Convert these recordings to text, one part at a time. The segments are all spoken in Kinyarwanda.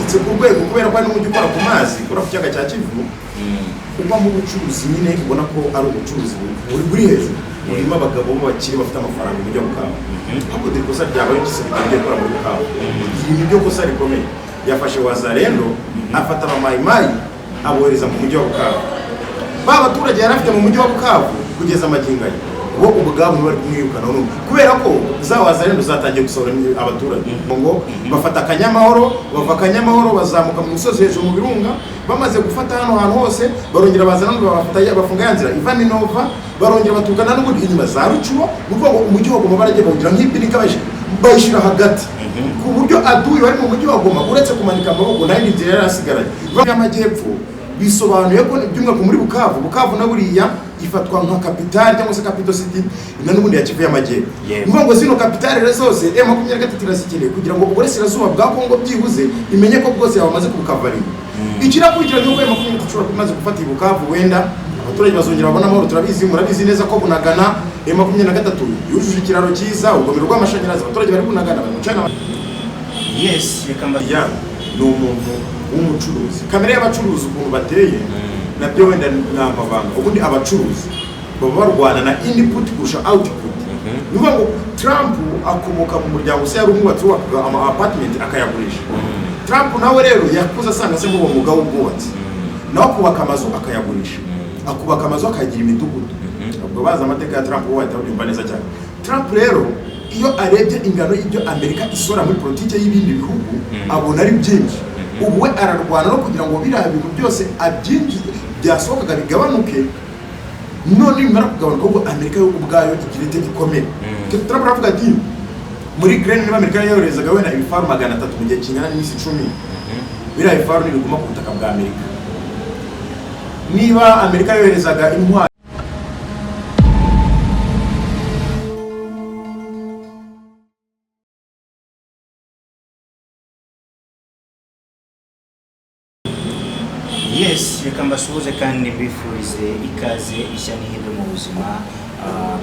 Ucumbitse ku rwego kubera ko ari n'umujyi ukora ku mazi, ukora ku kiyaga cya Kivu, ubamo ubucuruzi nyine ubona ko ari ubucuruzi buri hejuru, burimo abagabo b'abakire bafite amafaranga. Umujyi wa Bukavu, ahubwo dore ikosa ryabaye, Tshisekedi agiye gukora muri Bukavu, iri ni ryo kosa rikomeye. Yafashe Wazalendo, afata abamayimayi, abohereza mu mujyi wa Bukavu. Ba baturage yari afite mu mujyi wa Bukavu kugeza amagingo aya, bo ubwabo ntibari kumwirukana n'umwe, kubera ko za Wazalendo zatangiye gusohora abaturage ngo bafata Akanyamahoro, bava Akanyamahoro bazamuka mu misozi hejuru mu birunga. Bamaze gufata hano hantu hose, barongera baza none bafata, bafunga ya nzira iva Minova, barongera batukana n'ubundi inyuma za Rutshuru. Ni ukuvuga ngo umujyi wa Goma baragiye bawugira nk'ibinika, bayishyira hagati, ku buryo adui bari mu mujyi wa Goma uretse kumanika amaboko nta yindi nzira yari asigaranye. Y'amajyepfo bisobanuye ko by'umwihariko muri Bukavu, Bukavu na buriya ifatwa nka capitale cyangwa se capital city na n'ubundi ya Kivu y'Amajyepfo. Yego. Ni ukuvuga ngo zino capitale rero zose M23 irazikeneye kugira ngo uburasirazuba bwa Kongo byibuze imenye ko bwose bamaze kubukavarira. Ikirakurikira ni uko M23 ishobora kuba imaze gufata i Bukavu, wenda abaturage bazongera babona amahoro. Turabizi, murabizi neza ko Bunagana M23 yujuje ikiraro cyiza, urugomero rw'amashanyarazi, abaturage bari Bunagana bari gucana. Yes, reka mba Ya, ni umuntu w'umucuruzi. Kamere y'abacuruzi ukuntu bateye nabyo wenda ni amabanga. Ubundi abacuruzi baba barwana na input kurusha output. Ni ukuvuga ngo Trump akomoka mu muryango, se yari umwubatsi wubakaga ama apartment akayagurisha. Trump nawe rero yakuze asanga se muri uwo mwuga w'ubwubatsi, nawe akubaka amazu akayagurisha, akubaka amazu akayagira imidugudu. Ubwo bazi amateka ya Trump bo bahita babyumva neza cyane. Trump rero iyo arebye ingano y'ibyo Amerika isora muri politiki y'ibindi bihugu, abona ari byinshi. Ubu we ararwana no kugira ngo biriya bintu byose abyinjize, byasohokaga bigabanuke. None nimara kugabanuka, ahubwo Amerika yo ubwayo igira ite? Ikomere. Trump aravuga ati muri Ukraine niba Amerika yoherezaga wenda ibifaru 300 mu gihe kingana n'iminsi 10, biriya bifaru nibiguma ku butaka bwa Amerika, niba Amerika yoherezaga intwaro Yes, reka mbasuhuze kandi mbifurize ikaze, ishya n'ihirwe mu buzima.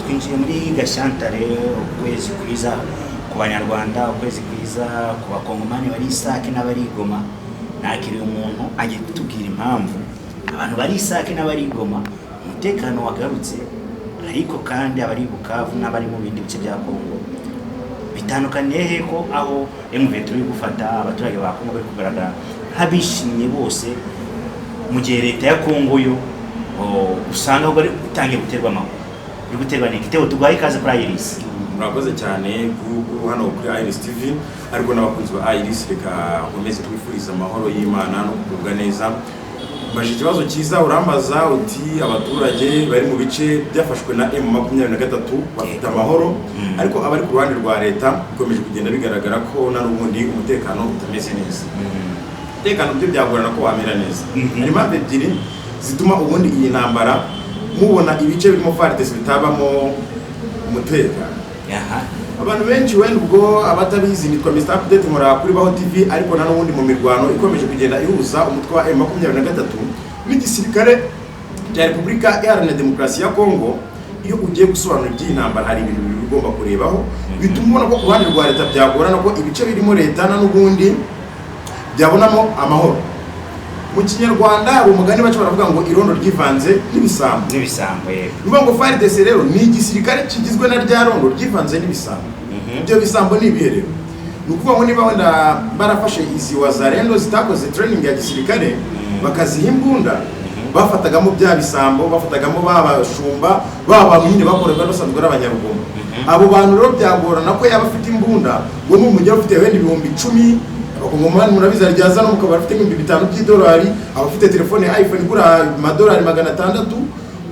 Twinjiye muri Gashyantare, ukwezi kwiza ku Banyarwanda, ukwezi kwiza ku Bakongomani bari Isake n'abari i Goma. Nakiriye umuntu agiye kutubwira impamvu abantu bari Isake n'abari i Goma umutekano wagarutse, ariko kandi abari i Bukavu n'abari mu bindi bice bya Kongo bitandukaniye he, ko aho M23 iri gufata abaturage ba Kongo bari kugaragara nk'abishimye bose, mu gihe leta ya Kongo yo usanga ahubwo ari itangiye guterwa amaguru. Iri guterwa n'iki? Theo, tuguhaye ikaze kuri Iris. Murakoze cyane hano kuri Iris TV, ariko n'abakunzi ba Iris reka nkomeze kubifuriza amahoro y'Imana no kugubwa neza. Mbaje ikibazo cyiza, urambaza uti abaturage bari mu bice byafashwe na M23 bafite amahoro, ariko abari ku ruhande rwa leta bikomeje kugenda bigaragara ko na n'ubundi umutekano utameze neza. Umutekano byo byagorana ko wamera neza. Hari impamvu ebyiri zituma ubundi iyi ntambara mubona ibice birimo FARDC bitabamo umutekano. Abantu benshi wenda ubwo abatabizi, nitwa Mr Update, nkora kuri Baho TV, ariko na n'ubundi mu mirwano ikomeje kugenda ihuza umutwe wa M23 n'igisirikare cya Repubulika Iharanira Demokarasi ya Kongo. Iyo ugiye gusobanura iby'iyi ntambara, hari ibintu bibiri ugomba kurebaho bituma ubona ko ku ruhande rwa leta byagorana ko ibice birimo leta na n'ubundi byabonamo amahoro. Mu Kinyarwanda hari umugani baca baravuga ngo irondo ryivanze n'ibisambo. N'ibisambo, yego. Ni ukuvuga ngo FARDC rero ni igisirikare kigizwe na rya rondo ryivanze n'ibisambo. Ibyo bisambo ni ibihe rero? Ni ukuvuga ngo niba wenda barafashe izi Wazalendo zitakoze training ya gisirikare, bakaziha imbunda, bafatagamo bya bisambo, bafatagamo ba bashumba, ba bantu nyine bakoraga basanzwe ari abanyarugomo. Abo bantu rero byagorana ko yaba afite imbunda ngo numugera ufite wenda 10,000. Abakongomani murabizi, ryaza no mukaba afite nk'ibihumbi 5 by'idolari, aba afite telefone ya iPhone igura amadolari 600.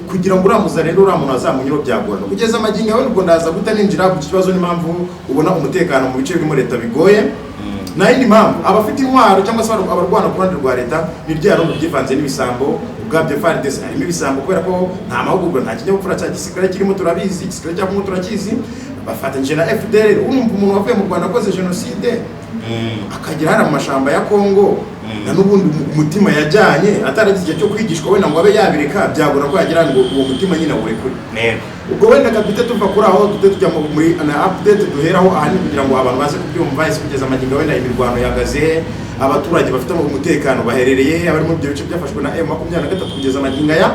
Kugira ngo uriya rero uriya muntu azamunyuraho byagorana. Kugeza amagingo yawe ubwo ndaza guhita ninjira ku kibazo n'impamvu ubona umutekano mu bice birimo leta bigoye. Nta yindi mpamvu, abafite intwaro cyangwa se abarwana ku ruhande rwa leta ni rya rondo ryivanze n'ibisambo. Ubwabyo FARDC harimo ibisambo kubera ko nta mahugurwa, nta kinyabupfura cya gisirikare kirimo. Turabizi, igisirikare cya Kongo turakizi, bafatanyije na FDLR. Urumva umuntu wavuye mu Rwanda akoze jenoside akagera hariya mu mashamba ya Kongo. Na n'ubundi umutima yajyanye ataragize igihe cyo kwigishwa wenda ngo abe yabireka, byagora ko yagira ngo uwo mutima nyine awurekure. Ubwo wenda kapite tuva kuri aho, tujye tujya muri na update duheraho ahanini kugira ngo abantu baze kubyumva. Ese kugeza amagingo wenda imirwano yahagaze he? Abaturage bafite umutekano baherereye he, abari muri ibyo bice byafashwe na M23? Kugeza amagingo aya,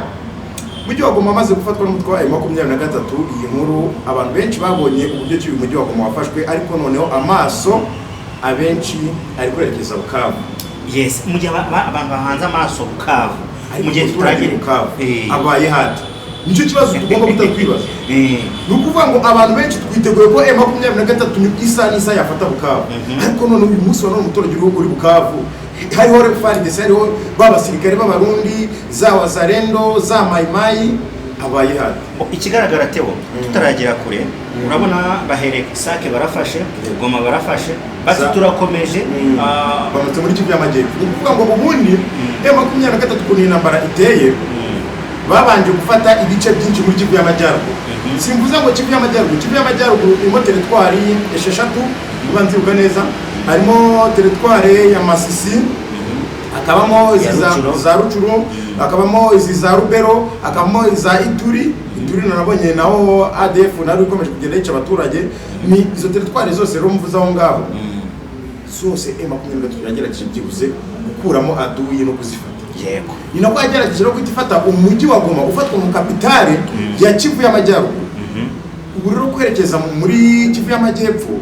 mujyi wa Goma amaze gufatwa n'umutwe wa M23. Iyi nkuru abantu benshi babonye uburyo ki uyu mujyi wa Goma wafashwe, ariko noneho amaso abenshi ari kwerekeza Bukavu. Yes, mu gihe abantu bahanze amaso Bukavu, ariko mu gihe umuturage tutaragira Bukavu abaye hati? Nicyo kibazo tugomba guhita twibaza. Ni ukuvuga ngo abantu benshi twiteguye ko M23 isaha n'isaha yafata Bukavu, ariko none uyu munsi wa none umuturage uri Bukavu, hariho FARDC, hariho ba basirikare b'Abarundi, za Wazalendo, za Mayimayi, abaye hati? Ikigaragara, Teo, tutaragera kure, urabona bahereye Sake barafashe, Goma barafashe, bati turakomeje. Bamanutse muri Kivu y'Amajyepfo. Ni ukuvuga ngo ubundi M23, ukuntu iyi ntambara iteye, babanje gufata ibice byinshi muri Kivu y'Amajyaruguru. Simvuze ngo Kivu y'Amajyaruguru, Kivu y'Amajyaruguru irimo teritwari 6 niba nzibuka neza. Harimo teritwari ya Masisi, hakabamo izi Ya Rucuro. za Rucuru, hakabamo izi za Rubero, hakabamo iza Ituri. Ituri narabonye naho ADF nari ikomeje kugenda yica abaturage. Ni izo teritwari zose rero mvuze aho ngaho, zose M23 yagerageje byibuze gukuramo aduyi no kuzifata. Ni nako yagerageje no guhita ifata umujyi wa Goma, ufatwa mu kapitale ya Kivu y'Amajyaruguru. Ubu rero kwerekeza muri Kivu y'Amajyepfo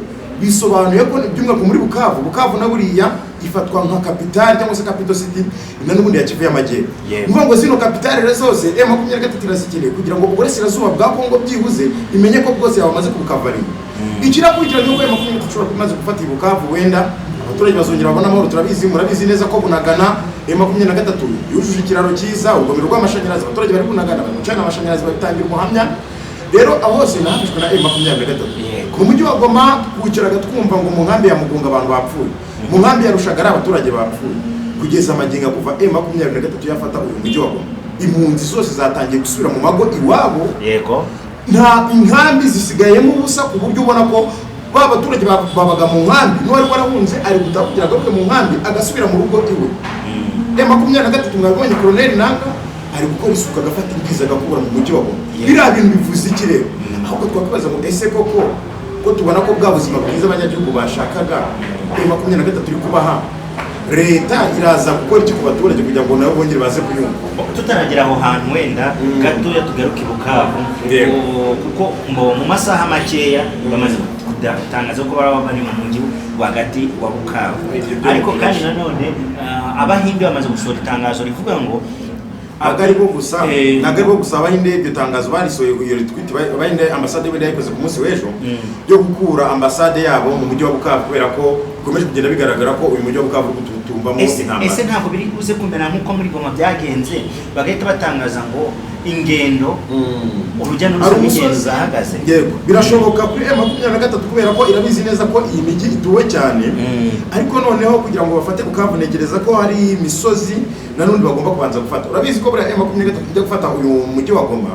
bisobanuye ko by'umwihariko muri Bukavu, Bukavu na buriya ifatwa nka kapitale cyangwa se capital city na n'ubundi ya Kivu y'Amajyepfo. Ni ukuvuga ngo zino kapitale rero zose M23 irazikeneye kugira ngo uburasirazuba bwa Kongo byibuze imenye ko bwose yabamaze kubukavaringa. Ikirakurikira ni uko M23 ishobora kuba imaze gufata i Bukavu, wenda abaturage bazongera babona amahoro. Turabizi, murabizi neza ko Bunagana M23 yujuje ikiraro cyiza, urugomero rw'amashanyarazi. Abaturage bari Bunagana bari gucana amashanyarazi, babitangira umuhamya. Rero aho hose nahafashwe na M23. Mu mujyi wa Goma wicaraga twumva ngo mu nkambi ya Mugunga abantu bapfuye, mu nkambi ya Rushagara abaturage bapfuye. Kugeza amagingo, kuva M23 yafata uyu mujyi wa Goma, impunzi zose zatangiye gusubira mu mago iwabo. Nta inkambi zisigayemo ubusa, ku buryo ubona ko ba baturage babaga mu nkambi, n'uwari warahunze ari gutaha kugira agaruke mu nkambi, agasubira mu rugo iwe. M23, mwabonye Colonel Nanga ari gukora isuku, agafata imbizi agakubura mu mujyi wa Goma. Biriya bintu bivuze iki rero? Ahubwo twakwibaza ngo ese koko ko tubona ko bwa buzima bwiza abanyagihugu bashakaga M23 iri kubaha, leta iraza gukora iki ku baturage kugira ngo nabo bongere baze kuyumva? Tutaragera aho hantu wenda, gatoya tugaruke i Bukavu. Kuko ngo mu masaha makeya bamaze gutangaza ko baraba bari mu mujyi rwagati wa Bukavu. Ibyo byo Ariko ni kandi byinshi. nanone Abahinde bamaze gusohora itangazo rivuga ngo Ntabwo ari bo gusa, ntabwo ari bo gusa. Abahinde iryo tangazo barisohoye, iyo retweet Abahinde, ambasade y'Ubuhinde yayikoze ku munsi w'ejo, yo gukura ambasade yabo mu mujyi wa Bukavu, kubera ko bikomeje kugenda bigaragara ko uyu mujyi wa Bukavu uri gututumbamo Ese intambara. Ese ntabwo biri buze kumera nk'uko muri Goma byagenze, bagahita batangaza ngo ingendo, urujya n'uruza Hari rw'ingendo umusozi. zahagaze? Yego, birashoboka kuri M23, kubera ko irabizi neza ko iyi mijyi ituwe cyane. Ariko noneho kugira ngo bafate Bukavu, ntekereza ko hari imisozi nanundi bagomba kubanza gufata. Urabizi ko buriya M23 ijya gufata uyu mujyi wa Goma,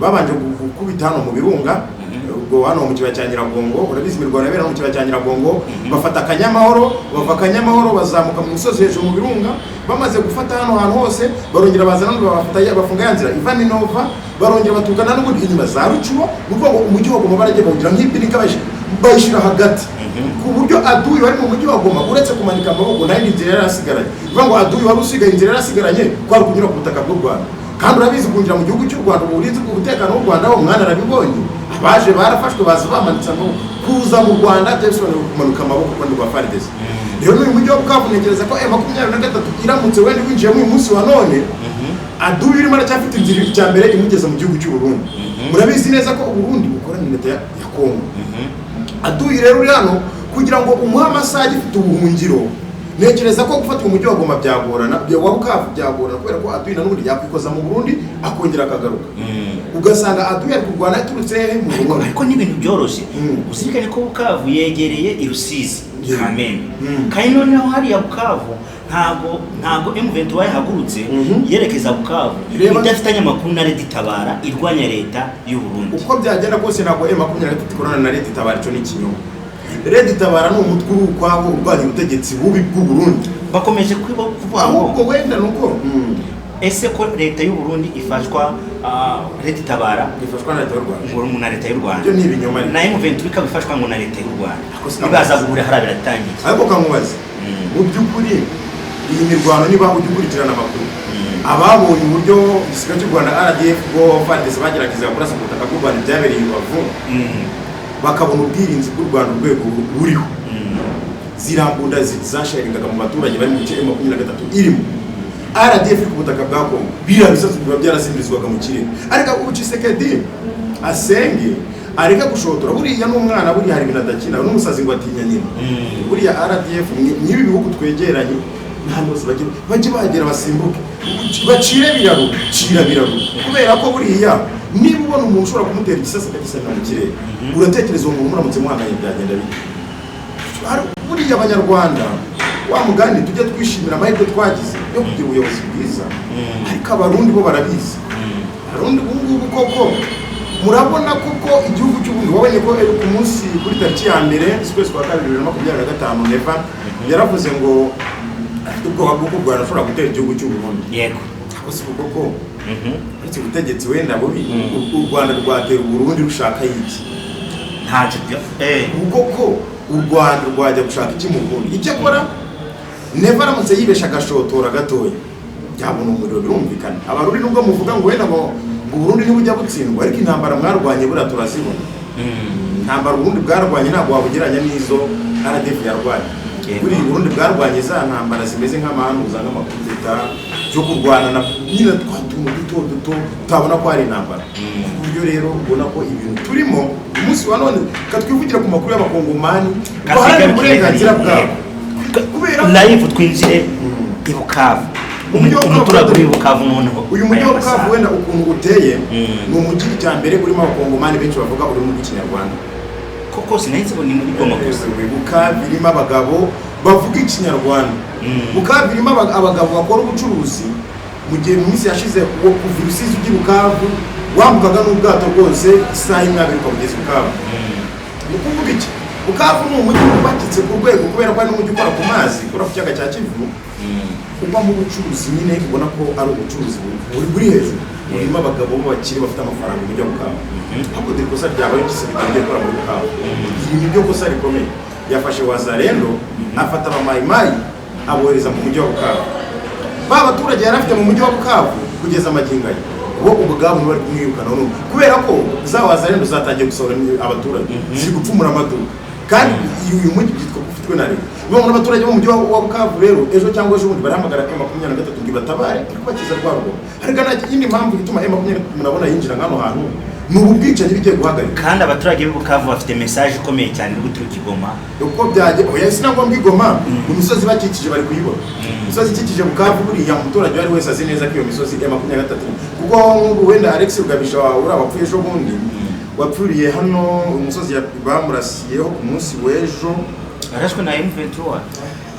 babanje gukubita hano mu birunga, ubwo hano mu kibaya cya Nyiragongo. Urabizi imirwano yabera mu kibaya cya Nyiragongo. Bafata Akanyamahoro, bava Akanyamahoro bazamuka mu misozi hejuru mu birunga. Bamaze gufata hano hantu hose, barongera baza n'ubundi bafata, bafunga ya nzira iva Minova, barongera batukana n'ubundi inyuma za Rucuro. Ni ukuvuga ngo umujyi wa Goma baragiye bawugira nk'ibirika, bayishyira hagati, ku buryo aduyi wari mu mujyi wa Goma, uretse kumanika amaboko, nta yindi nzira yari asigaranye. Bivuga ngo aduyi wari usigaye, inzira yari asigaranye kwari kunyura ku butaka bw'u Rwanda. Kandi urabizi, kwinjira mu gihugu cy'u Rwanda, uburinzi bw'umutekano w'u Rwanda, uwo mwana arabibonye, abaje barafashwe baza bamanitse amaboko. Kuza mu Rwanda byari bisobanuye kumanuka amaboko ku ruhande rwa FARDC. Rero n'uyu mujyi wa Bukavu, ntekereza ko M23 iramutse wenda winjiyemo uyu munsi wa none, aduyi urimo aracyafite inzira icya mbere imugeza mu gihugu cy'u Burundi. Murabizi neza ko Uburundi bukorana na leta ya Kongo. Aduyi rero uri hano, kugira ngo umuhe amasaha agifite ubuhungiro, ntekereza ko gufata umujyi wa Goma byagorana, wa Bukavu byagorana, kubera ko aduyi na n'ubundi yakwikoza mu Burundi akongera akagaruka, ugasanga aduyi ari kurwana aturutse hehe? Mu Ariko Burundi. Ariko n'ibintu byoroshye. Uzirikane ko Bukavu yegereye i Rusizi, Kamembe. Kandi noneho hariya Bukavu ntabwo M23 yahagurutse yerekeza Bukavu idafitanye amakuru na Red Tabara irwanya leta y'u Burundi. Uko byagenda kose, ntabwo M23 ikorana na Leta Itabara, icyo ni ikinyoma. Red Tabara ni umutwe uri ukwabo urwanya ubutegetsi bubi bw'u Burundi. Bakomeje kuvuga ngo Ahubwo wenda nuko ese ko leta y'u Burundi ifashwa, Red Tabara ifashwa na leta y'u Rwanda, ngo na leta y'u Rwanda, Ibyo ni ibinyoma ariko. na M23 ikaba ifashwa ngo na leta y'u Rwanda, Ako si nibaza guhura hariya biratangiye. Ariko kankubaze, mu by'ukuri iyi mirwano, niba ujya ukurikirana amakuru, ababonye uburyo igisirikare cy'u Rwanda RDF bwo FARDC bagerageza kurasa ku butaka bw'u Rwanda, byabereye i Rubavu, bakabona ubwirinzi bw'u Rwanda urwego buriho, ziriya mbunda zasharingaga mu baturage bari mu bice M23 irimo, RDF iri ku butaka bwa Congo, biriya bisasu biba byarasimbirizwaga mu kirere. Ariko ubu Tshisekedi asenge areka gushotora. Buriya n'umwana, buriya hari ibintu adakina, n'umusazi ngo atinya nyina. Buriya RDF n'ibi bihugu twegeranye n'ahandi hose bajye bahagera basimbuke, bacire biraro, cira biraro, kubera ko buriya niba ubona umuntu ushobora kumutera igisasu akagisanira mu kirere, uratekereza uwo muntu muramutse muhanganye byagenda bite? Buriya Abanyarwanda, wa mugani, tujye twishimira amahirwe twagize yo kugira ubuyobozi bwiza. Ariko Abarundi bo barabizi. Abarundi ubu ngubu koko murabona koko igihugu cy'ubundi, wabonye ko ku munsi kuri tariki ya 1 z'ukwezi kwa 2 2025, Neva yaravuze ngo afite ubwoba bw'uko u Rwanda rushobora gutera igihugu cy'u Burundi. Ariko si koko, uretse ubutegetsi wenda bubi, u Rwanda rwatera Uburundi rushaka iki? Ntacyo byo. Ubwo ko u Rwanda rwajya gushaka iki mu Burundi? Icyakora Neva aramutse yibesha agashotora gatoya, byabona umuriro, birumvikana. Abarundi, nubwo muvuga ngo wenda ngo Uburundi ntibujya butsindwa, ariko intambara mwarwanye buriya turazibona. Intambara Uburundi bwarwanye ntabwo wabugereranya n'izo RDF yarwanye. Buriya Uburundi bwarwanye za ntambara zimeze nk'amahanuza, nk'amakudeta byo kurwana na nyine twa tuntu duto duto utabona ko hari intambara. Ku buryo rero ubona ko ibintu turimo umunsi wa none, katwivugira ku makuru y'Abakongomani baharanira uburenganzira bwabo, kubera ko Live twinjire i Bukavu. Umujyi wa Bukavu, Umuturage uri i Bukavu noneho uyu mujyi wa aya Bukavu masaha. wenda ukuntu uteye, ni umujyi icya mbere urimo Abakongomani benshi bavuga ururimi rw'Ikinyarwanda. Koko sinahise ngo ni muri Goma gusa. Bukavu irimo abagabo bavuga Ikinyarwanda. Bukavu irimo abagabo bakora ubucuruzi, mu gihe mu minsi yashize uwo kuva i Rusizi ujya i Bukavu wambukaga n'ubwato rwose, isaha imwe, abiri ukabugeza i Bukavu. Ni ukuvuga iki? Bukavu ni umujyi wubakitse ku rwego, kubera ko ari n'umujyi ukora ku mazi, ukora ku kiyaga cya Kivu, ubamo ubucuruzi nyine ubona ko ari ubucuruzi buri hejuru, burimo abagabo b'abakire bafite amafaranga. Umujyi wa Bukavu, ahubwo dore ikosa ryabaye, igisirikare giye gukora muri Bukavu, iri ni ryo kosa rikomeye. Yafashe Wazalendo, afata Abamayimayi, abohereza mu mujyi wa Bukavu. Ba baturage yari afite mu mujyi wa Bukavu kugeza amagingo aya, bo ubwabo ntibari kumwirukana n'ubu, kubera ko za Wazalendo zatangiye gusohora abaturage, ziri gupfumura amaduka, kandi uyu mujyi byitwa ko ufitwe na leta. Niyo n'abaturage bo mu mujyi wa Bukavu rero ejo cyangwa ejo bundi barahamagara M23 ngo ibatabare, ariko bakiza rwa rugomo. Ariko nta yindi mpamvu ituma M23 murabona yinjira nk'hano hantu, ni ubu bwicanyi bigiye guhagarika. Kandi abaturage b'i Bukavu bafite message ikomeye cyane iri guturuka i Goma. Uko byajya, oya, sinagomba i Goma, mu misozi bakikije bari kuyibona. Imisozi ikikije Bukavu, buriya umuturage uwo ari wese azi neza ko iyo misozi ya 23, kuko nk'ubu wenda Alex Rugabisha uriya wapfuye ejo bundi, wapfuriye hano umusozi bamurasiyeho ku munsi w'ejo. Arashwe na M23.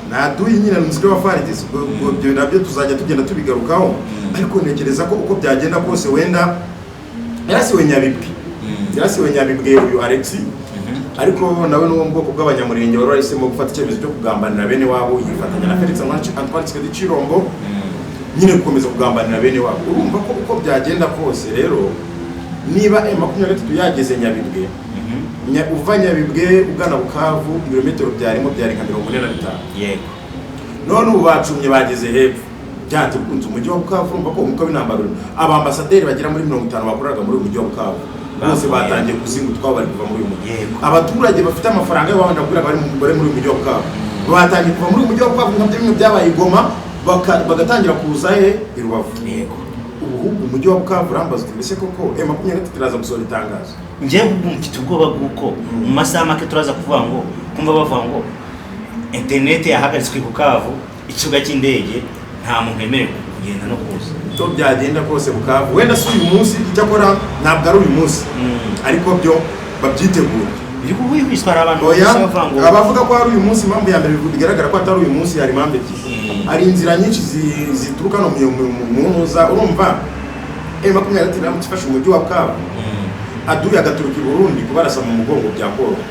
Naduye nyine ni umusirikare wa FARDC. Ubwo ibyo nabyo tuzajya tugenda tubigarukaho, ariko ntekereza ko uko byagenda kose wenda yarasiwe Nyabibwe, yarasiwe Nyabibwe uyu Alex, ariko nawe n'uwo mu bwoko bw'Abanyamurenge wari wahisemo gufata icyemezo cyo kugambanira bene wabo, yifatanya na Felix Antoine Tshisekedi Tshilombo nyine gukomeza kugambanira bene wabo. Urumva ko uko byagenda kose rero, niba M23 yageze Nyabibwe, uva Nyabibwe ugana Bukavu, ibirometero byarimo byari nka 45. None ubu bacumye bageze hepfo, byanze bikunze umujyi wa Bukavu, urumva ko umwuka w'intambara urimo. Abambasaderi bagera muri 50 bakoreraga muri uyu mujyi wa Bukavu bose Bavuye. batangiye kuzinga utwabo, bari kuva muri uyu mujyi. Abaturage bafite amafaranga yo babanje kugura bari muri uyu mujyi wa Bukavu batangiye kuva muri uyu mujyi wa Bukavu, nka bimwe byabaye i Goma, bagatangira kuza he? I Rubavu. Ubu ahubwo umujyi wa Bukavu urambaza uti: mbese koko M23 iraza gusohora itangazo? Njyewe ubu mfite ubwoba bw'uko mu masaha make turaza kuvuga ngo kumva bavuga ngo interineti yahagaritswe i Bukavu, ikibuga cy'indege nta muntu wemerewe kugenda no kuza. Uko byagenda kose Bukavu wenda si uyu munsi, icyakora ntabwo ari uyu munsi, ariko byo babyitegura. Biri kuhwihwiswa, hari abantu Oya, bose bavuga ngo abavuga ko ari uyu munsi, impamvu ya mbere bigaragara ko atari uyu munsi, hari impamvu ebyiri. Hari inzira nyinshi zituruka no mu ntuza. Urumva M23 iramutse ifashe umujyi wa Bukavu, aduye agaturuka i Burundi kubarasa mu mugongo byakoroha.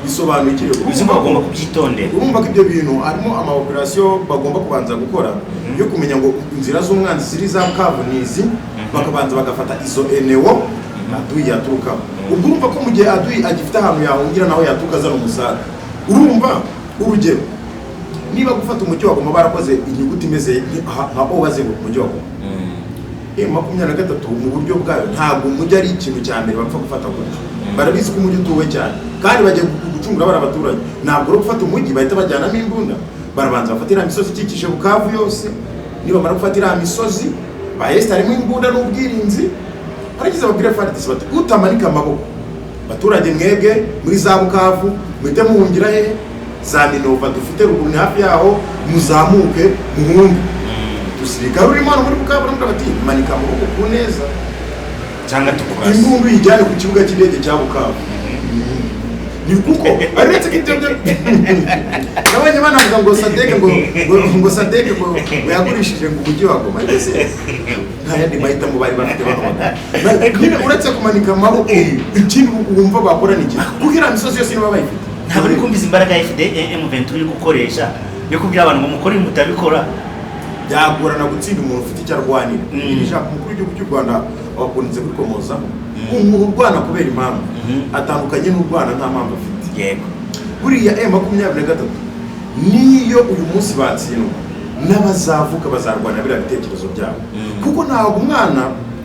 Bisobanuye iki rero? Bivuze ngo bagomba kubyitondera. Urumva ko ibyo bintu harimo ama operation bagomba kubanza gukora yo kumenya ngo inzira z'umwanzi ziri za Bukavu ni izi, bakabanza bagafata izo eneo adui yaturukamo. Ubwo urumva ko mu gihe adui agifite ahantu yahungira naho yaturuka azana umusada. Urumva, urugero, niba gufata umujyi wa Goma barakoze inyuguti imeze nka O bazenguruka umujyi wa Goma, M23 mu buryo bwayo ntabwo umujyi ari ikintu cya mbere bapfa gufata gutyo. Barabizi ko umujyi utuwe cyane kandi bagiye gucungura bari abaturage. Ntabwo uri gufata umujyi bahita bajyanamo imbunda. Barabanza bafata iriya misozi ikikije Bukavu yose. Nibamara gufata iriya misozi bayesitaremo imbunda n'ubwirinzi, baragize babwire FARDC bati: "Utamanika amaboko, baturage mwebwe muri za Bukavu, muhite muhungira hehe? Za Minova dufite ruguru, ni hafi yaho, muzamuke muhunge." Dusirikare urimo hano muri Bukavu baramubwira bati: "Manika amaboko ku neza cyangwa tukurasa." Imbunda uyijyane ku kibuga cy'indege cya Bukavu. Ni kuko uretse ko ibyo byo nabonye banavuga ngo SADC ngo SADC ngo yagurishije ngo umujyi wa Goma, ariko se nta yandi mahitamo bari bafite bano bagabo nyine uretse kumanika amaboko? Ikindi wumva bakora ni iki? Kuko iriya misozi yose niba bayifite. Ntabwo uri kumva izi imbaraga M23 iri gukoresha yo kubwira abantu ngo mukore, mutabikora. Byagorana gutsinda umuntu ufite icyo arwanira. Iri jambo umukuru w'igihugu cy'u Rwanda wakunze kurikomozaho: umuntu urwana kubera impamvu atandukanye n'urwana nta mpamvu afite. Buriya M23 niyo uyu munsi batsindwa, n'abazavuka bazarwana biriya bitekerezo byabo. Kuko ntabwo umwana,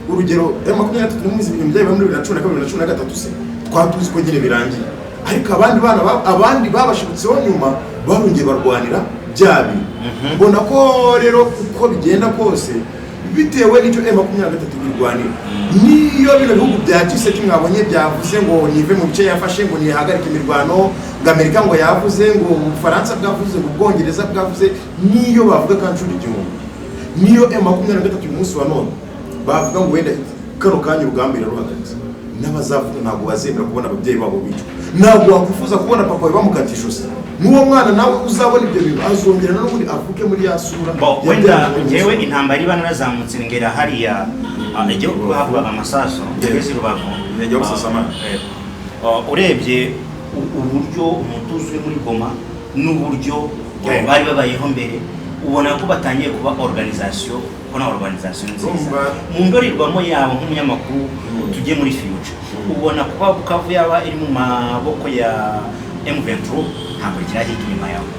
urugero, M23 muzi ibintu byabaye muri 2012, 2013 se, twaba tuzi ko nyine birangiye, ariko abandi bana abandi babashibutseho nyuma barongeye barwanira bya bintu. Mbona ko rero uko bigenda kose, bitewe n'icyo M23 irwanira, niyo bino bihugu bya G7 mwabonye byavuze ngo nive mu bice yafashe, ngo nihagarike imirwano, ngo Amerika ngo yavuze, ngo Ubufaransa bwavuze, ngo Ubwongereza bwavuze, niyo bavuga kanshuro igihumbi, niyo M23 uyu munsi wa none bavuga ngo wenda kano kanya urugamba iraruhagaritse, n'abazavuga ntabwo bazemera kubona ababyeyi babo bicwa. Ntabwo wakwifuza kubona papa wawe bamukata ijosi. N'uwo mwana nawe uzabona ibyo bintu azongera n'ubundi avuke muri ya sura Bo, wenda yabyaye. Njyewe intambara iba narazamutse ngera hariya, igihugu havugaga amasaso ngeze i Rubavu. Yajya Busasamana. Yego. Urebye uburyo umutuzo uri muri Goma n'uburyo bari babayeho mbere, ubona ko batangiye kuba organisation, kubona organisation nziza. Mu ndorerwamo yabo nk'umunyamakuru, tujye muri future, ubona kuba Bukavu yaba iri mu maboko ya M23 ntabwo kirahita inyuma yawe?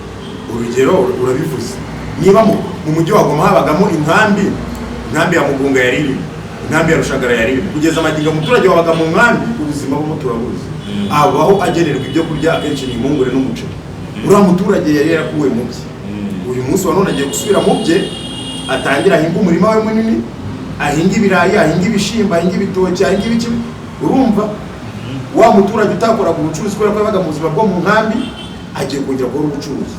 Urugero urabivuze, niba mu mujyi wa Goma habagamo inkambi, inkambi ya Mugunga yari irimo, inkambi ya Rushagara yari irimo, kugeza amagingo umuturage wabaga mu nkambi ubuzima bwo turabuzi, abaho agenerwa ibyo kurya, akenshi ni impungure n'umuceri. Uriya muturage yari yarakuwe mu bye, uyu munsi wa none agiye gusubira mu bye, atangira ahinga umurima we munini, ahinga ibirayi, ahinga ibishyimbo, ahinga ibitoki, ahinga ibiki. Urumva wa muturage utakoraga ubucuruzi kubera ko yabaga mu buzima bwo mu nkambi agiye kongera gukora ubucuruzi.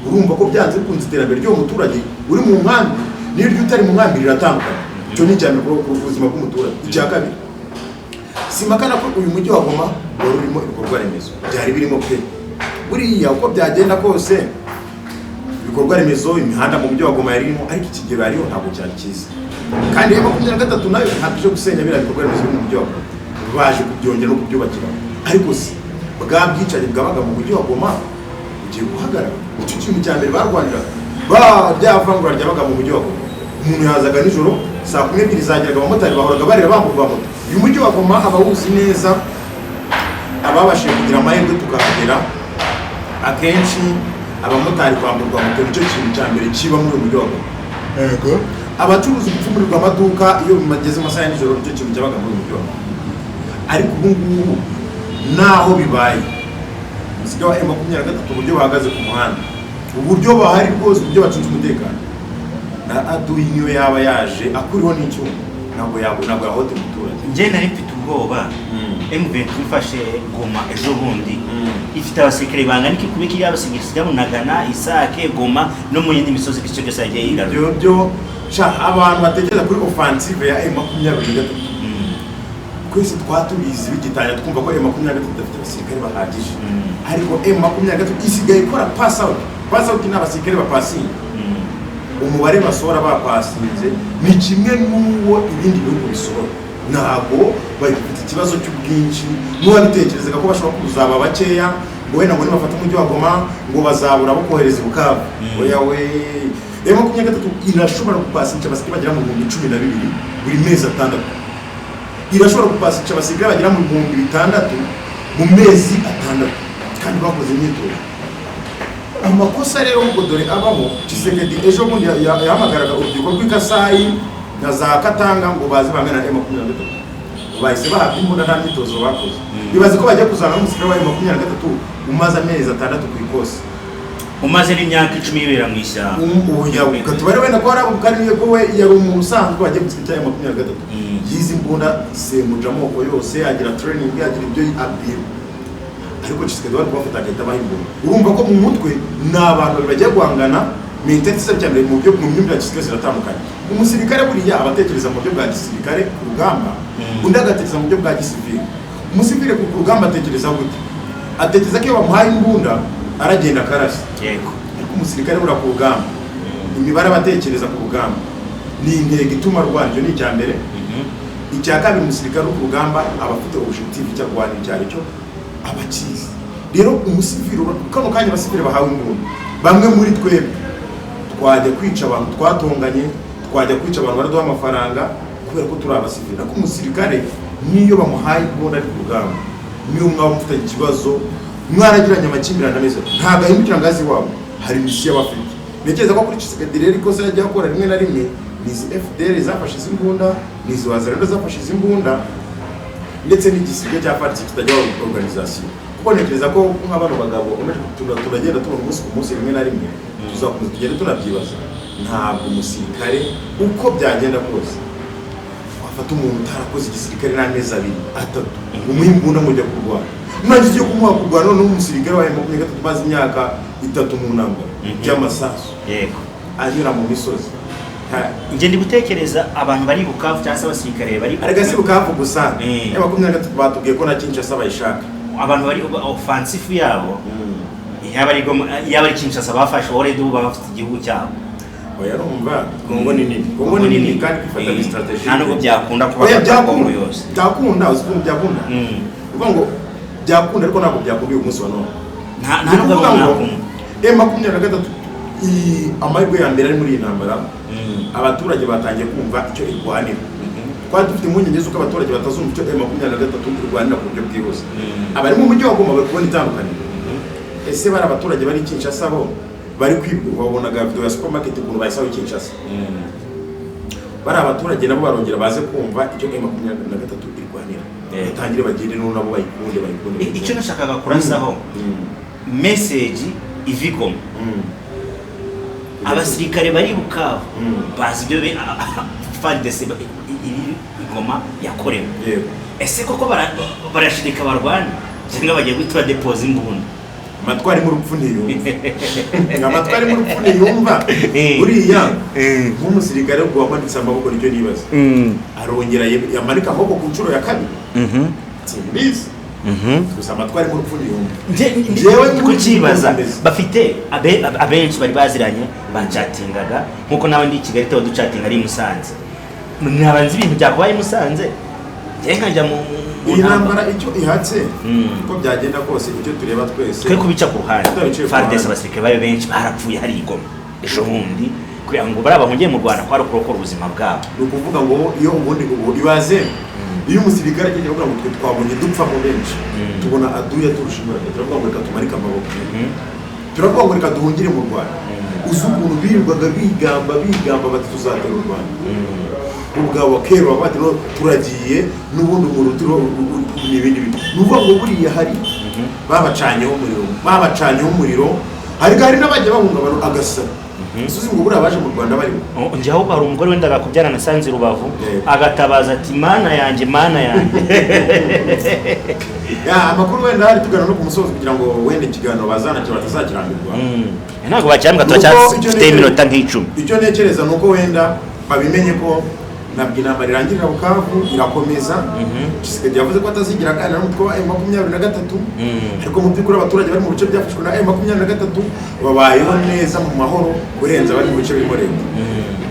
Urumva ko byanze bikunze iterambere ry'uwo muturage uri mu nkambi n'iryo utari mu nkambi riratandukanye. Icyo ni icya mbere ku buzima bw'umuturage. Icya kabiri, simpakana ko uyu mujyi wa Goma wari urimo ibikorwa remezo, byari birimo pe. Buriya uko byagenda kose ibikorwa remezo, imihanda mu mujyi wa Goma yari irimo, ariko ikigero yariho ntabwo cyari cyiza. Kandi M23 nayo ntabwo ije gusenya biriya bikorwa remezo biri mu mujyi wa Goma, baje kubyongera no kubyubakira. Ariko se bwa bwicanyi bwabaga mu mujyi wa Goma bugiye guhagarara? Icyo kintu cya mbere barwaniraga, ba rya vangura ryabaga mu mujyi wa Goma, umuntu yazaga nijoro saa 12 zageraga, abamotari bahoraga barira bamburwa moto. Uyu mujyi wa Goma abawuzi neza, ababashije kugira amahirwe tukahagera akenshi, abamotari kwamburwa moto nicyo kintu cya mbere kiba muri uyu mujyi wa Goma. Abacuruzi gupfumurirwa amaduka iyo bageze amasaha ya nijoro, nicyo kintu cyabaga muri uyu mujyi wa Goma. Ariko ubu ngubu naho bibaye, umusiga wa M23 uburyo bahagaze ku muhanda, uburyo bahari rwose, uburyo bacunze umutekano, na adui niyo yaba yaje akuriho n'icyuma ntabwo yahotera umuturage. Njye nari mfite ubwoba, M23 ifashe Goma ejo bundi, ifite abasirikare bangana iki kubika iyo abasirikare Bunagana, Isake, Goma no mu yindi misozi ibice byose yagiye yigarurira? Ibyo byo sha, abantu batekereza kuri offensive ya M23, twese twatubizi bigitangira twumva ko M23 idafite abasirikare bahagije. Ariko M23 isigaye ikora pass out. Pass out ni abasirikare bapasinga. Umubare basohora bapasinze ni kimwe n'uwo ibindi bihugu bisohora. Ntabwo bafite ikibazo cy'ubwinshi n'uwabitekerezaga ko bashobora kuzaba bakeya. ngo wenda ngo nibafata umujyi wa Goma ngo bazabura abo kohereza i Bukavu. Oya we, M23 irashobora gupasica abasirikare bagera mu 12,000 buri mezi 6. Irashobora gupasica abasirikare bagera mu 6000 mu mezi 6, kandi bakoze imyitozo. Amakosa rero ubwo dore abaho. Tshisekedi ejo bundi yahamagaraga urubyiruko rw'i Kasayi na za Katanga ngo baze bangana na M23. Bahise bahabwa imbunda, nta myitozo bakoze. Bibaze ko bajya kuzana n'umusirikare wa M23 umaze amezi 6 ku ikosi, umaze n'imyaka 10 yibera mu ishyamba. Tubare wenda ko hari abo kandi ko we yari umuntu usanzwe wagiye mu gisirikare cya M23, yize imbunda semuja amoko yose, agira training, agira ibyo abwirwa. Ariko Tshisekedi bari kubafata agahita abaha imbunda. Urumva ko mu mutwe ni abantu babiri bagiye guhangana. Mentality cya mbere mu byo mu myumvire ya gisirikare ziratandukanye. Umusirikare buriya aba atekereza mu buryo bwa gisirikare ku rugamba, undi agatekereza mu buryo bwa gisivili. Umusivili ku rugamba atekereza gute? Atekereza ko iyo bamuhaye imbunda aragenda akarasa. Ariko umusirikare buriya ku rugamba, imibare aba atekereza ku rugamba ni intego ituma arwana. Icyo ni icya mbere. Icya kabiri, umusirikare uri ku rugamba aba afite objective, icyo arwanira icyo ari cyo aba akizi. Rero umusivili kano kanya, abasivili bahawe imbunda, bamwe muri twebwe twajya kwica abantu twatonganye, twajya kwica abantu baraduha amafaranga, kubera ko turi abasivili. Ariko umusirikare niyo bamuhaye imbunda ari ku rugamba, niyo mwaba mufitanye ikibazo, mwaragiranye amakimbirane ameze, ntabwo ahindukira ngo aze iwabo, hari mission aba afite. Ntekereza ko kuri Tshisekedi rero ikosa yagiye akora rimwe na rimwe ni izi FDLR zafashe izi mbunda, ni izi Wazalendo zafashe izi mbunda, ndetse n'igisirikare cya FARDC kitajya organisation. Kuko ntekereza ko nka bano bagabo turagenda tubona umunsi ku munsi, rimwe na rimwe tuzakomeza tugende tunabyibaza. Ntabwo umusirikare, uko byagenda kose, wafata umuntu utarakoze igisirikare n'amezi 2, 3, umuha imbunda ngo ujya kurwana. Nurangiza ugiye kumuha kurwana, noneho umusirikare wa M23 umaze imyaka 3 mu ntambara by'amasasu, anyura mu misozi. Njye ndi gutekereza abantu bari Bukavu cyangwa se abasirikare bari Arega si Bukavu gusa. M23 batubwiye ko na Kinshasa bayishaka. Abantu bari offensive yabo, yaba ari Goma, yaba ari Kinshasa, bafashe already, ubu baba bafite igihugu cyabo. Oya, urumva Kongo ni nini, Kongo ni nini, kandi kwifata ni strategy. Nta nubwo byakunda kuba Oya, bafata Kongo byakunda. yose. Byakunda, uzi ukuntu byakunda? Uvuga ngo byakunda, ariko ntabwo byakunda uyu munsi wa none. Nta Ni nubwo ukuvuga ngo mwakunda. M23, amahirwe ya mbere ari muri iyi ntambara, abaturage batangiye kumva icyo irwanira. Twari dufite impungenge z'uko abaturage batazumva icyo M23 irwanira ku buryo bwihuse. Abari mu mujyi wa Goma bari kubona itandukaniro. Ese bari abaturage bari i Kinshasa bo bari kwibwa? Wabonaga video ya supermarket ukuntu bayisaho i Kinshasa. Bari abaturage nabo barongera baze kumva icyo M23 irwanira, batangire bagende noneho nabo bayikunde, bayikunde. Icyo nashakaga kurasaho, message iva i Goma, abasirikare bari Bukavu bazi ibyo FARDC iri i Goma yakorewe. Ese koko barashirika barwana, cyangwa bagiye guhita badepoza imbunda? Amatwi arimo urupfu ntiyumva, amatwi arimo urupfu ntiyumva. Buriya nk'umusirikare ubwo wamanitse amaboko, nicyo nibaza, arongera yamanika amaboko ku nshuro ya kabiri? Simbizi. Gusa amatwi arimo urupfu ntiyumva. Njyewe Kukibaza nkurikije bafite abenshi bari baziranye, bacatingaga nkuko nawe ndi i Kigali tuba ducatinga ari i Musanze. Mwaba nzi ibintu byakubaye i Musanze, njyewe nkajya mu Iyi ntambara icyo ihatse, uko byagenda kose, icyo tureba twese, twe kubica ku ruhande. Tutabiciye ku FARDC, ruhande. abasirikare bayo benshi barapfuye hari i Goma ejo bundi, kugira ngo bariya bahungiye mu Rwanda kwari ukurokora ubuzima bwabo. Ni ukuvuga ngo iyo ubundi ubu ibaze iyo umusirikare agiye kuvuga ngo twe twabonye dupfa mu benshi, tubona aduya turusha imbaraga, turavuga ngo reka tumanike amaboko, turavuga ngo reka duhungire mu Rwanda. Uzi ukuntu birirwaga bigamba, bigamba bati tuzatera u Rwanda, ubwabo bakerura bati no turagiye n'ubundi umuriro turiho ni ibindi bintu. Ni ukuvuga ngo buriya hari babacanyeho umuriro, babacanyeho umuriro. Hari n'abajya bahungabana agasara. Uzi ngo buriya baje mu Rwanda barimo Oh, njye ahubwo hari umugore wendaga kubyara nasanze i Rubavu, agatabaza ati: "Mana yanjye, Mana yanjye." Ya, amakuru wenda hari tugana no ku musozo, kugira ngo wenda ikiganiro bazanakira batazakirambirwa. Ntabwo bakirambwa, Nuko icyo turacyafite iminota nk'10. Icyo ntekereza ni uko wenda babimenye ko Ntabwo intambara irangirira Bukavu, irakomeza. Tshisekedi yavuze ko atazigira aganira n'umutwe wa M23, ariko mu by'ukuri abaturage bari mu bice byafashwe na M23 babayeho neza mu mahoro kurenza abari mu bice birimo leta.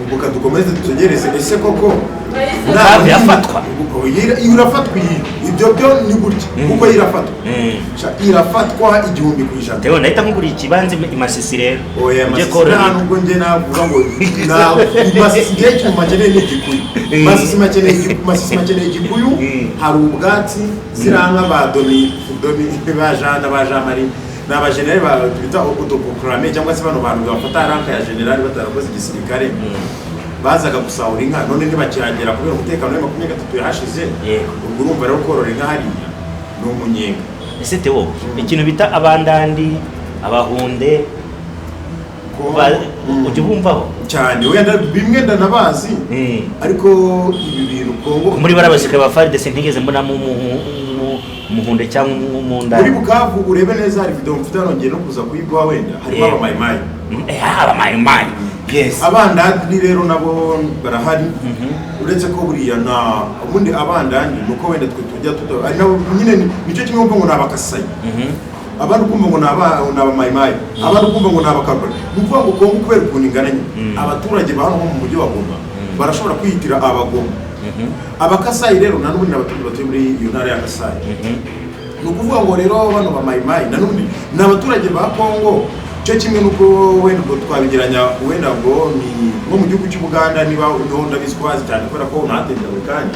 Ubwo dukomeze dutegereze, ese koko Bukavu irafatwa? Irafatwa iyi, ibyo byo ni gutya kuko irafatwa. Irafatwa 1000%. Theo, ndahita nkugurira ikibanza i Masisi rero. Oya. Ujye Masisi korora. nta nubwo njye navuga ngo na Masisi, ngiye ikintu makeneye ni igikuyu. Masisi makeneye igikuyu. Hari ubwatsi, ziriya nka ba Domi Domi, ba Jean ba Jean Marie, ni abajenerali ba bita autoproclamé, cyangwa se bano bantu bafata rank ya generali batarakoze igisirikare, bazaga gusahura inka, none ntibakihagera kubera umutekano wa 23 yahashize. Ubwo urumva rero korora inka hariya ni umunyenga. Ese Theo, ikintu bita abandandi, abahunde, ujya ubumvaho? Cyane, wenda bimwe ndanabazi, ariko ibi bintu Kongo Muri bariya basirikare ba FARDC ntigeze mbonamo umuhunde cyangwa umundani. Muri Bukavu urebe neza, hari video mfite hano, ngiye no kuza kuyiguha, wenda harimo abamayimayi. Abamayimayi, yes. Abandandi rero nabo barahari, uretse ko buriya na ubundi abandandi ni uko wenda twe tujya tuta ari nabo nyine nicyo kimwe wumva ngo ni abakasayi, abandi ukumva ngo ni abamayimayi, abandi ukumva ngo ni abakabari. Ni ukuvuga ngo Kongo kubera ukuntu ingana nyine, abaturage ba hano nko mu mujyi wa Goma barashobora kwiyitira abagoma. Abakasayi rero na n'ubundi ni abaturage batuye muri iyo ntara ya Kasayi. Ni ukuvuga ngo rero bano bamayimayi na n'ubundi ni abaturage ba Kongo, cyo kimwe n'uko wenda ubwo twabigeranya wenda ngo ni nko mu gihugu cy'Ubuganda, niba niho ndabizi ko hazi cyane kubera ko unatembera buri kanya.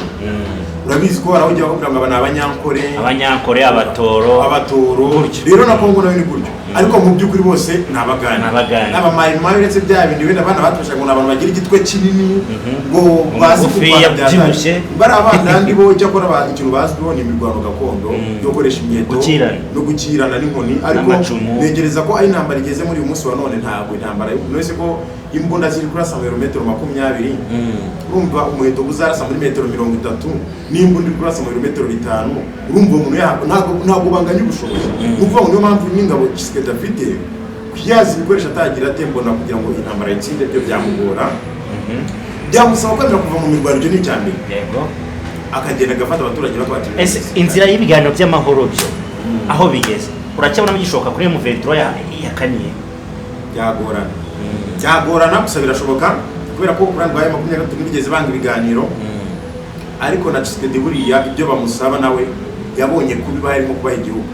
Urabizi ko hari aho ujya bakubwira ngo aba ni abanyankore. Abanyankore, abatoro. Abatoro. Gutyo. Rero na Kongo nayo ni gutyo, ariko mu by'ukuri bose ni abagande. Ni abagande. N'abamayimayi, uretse bya bindi wenda abana batubasha ngo ni abantu bagira igitwe kinini, ngo bazi Umugufi, kurwana bya yabyibushye. Bari abandandi bo. Icyakora ikintu bazwiho ni imirwano gakondo yo gukoresha imyeto Gukirana. no gukirana n'inkoni, ariko N'amacumu. ntekereza ko ari intambara igeze muri uyu munsi wa none. Ntabwo intambara none ko imbunda ziri kurasa mu birometero 20, urumva umuheto uzarasa muri metero 30 n'imbunda iri kurasa mu birometero 5, urumva umuntu ntabwo banganya ubushobozi. Ni ukuvuga ngo niyo mpamvu n'ingabo Tshisekedi afite kuyaza ibikoresho atagira ate, mbona kugira ngo intambara yitsinde byo byamugora, byamusaba kwemera kuva mu mirwano, ibyo ni icya mbere, akagenda agafata abaturage bakabatira. Ese inzira y'ibiganiro by'amahoro byo aho bigeze, uracyabona bigishoboka kuri M23 yakaniye? Byagorana, byagorana, gusa birashoboka kubera ko kuri rwa 23 ntibigeze banga ibiganiro. Ariko na Tshisekedi buriya ibyo bamusaba nawe yabonye kubiba harimo kubaha igihugu.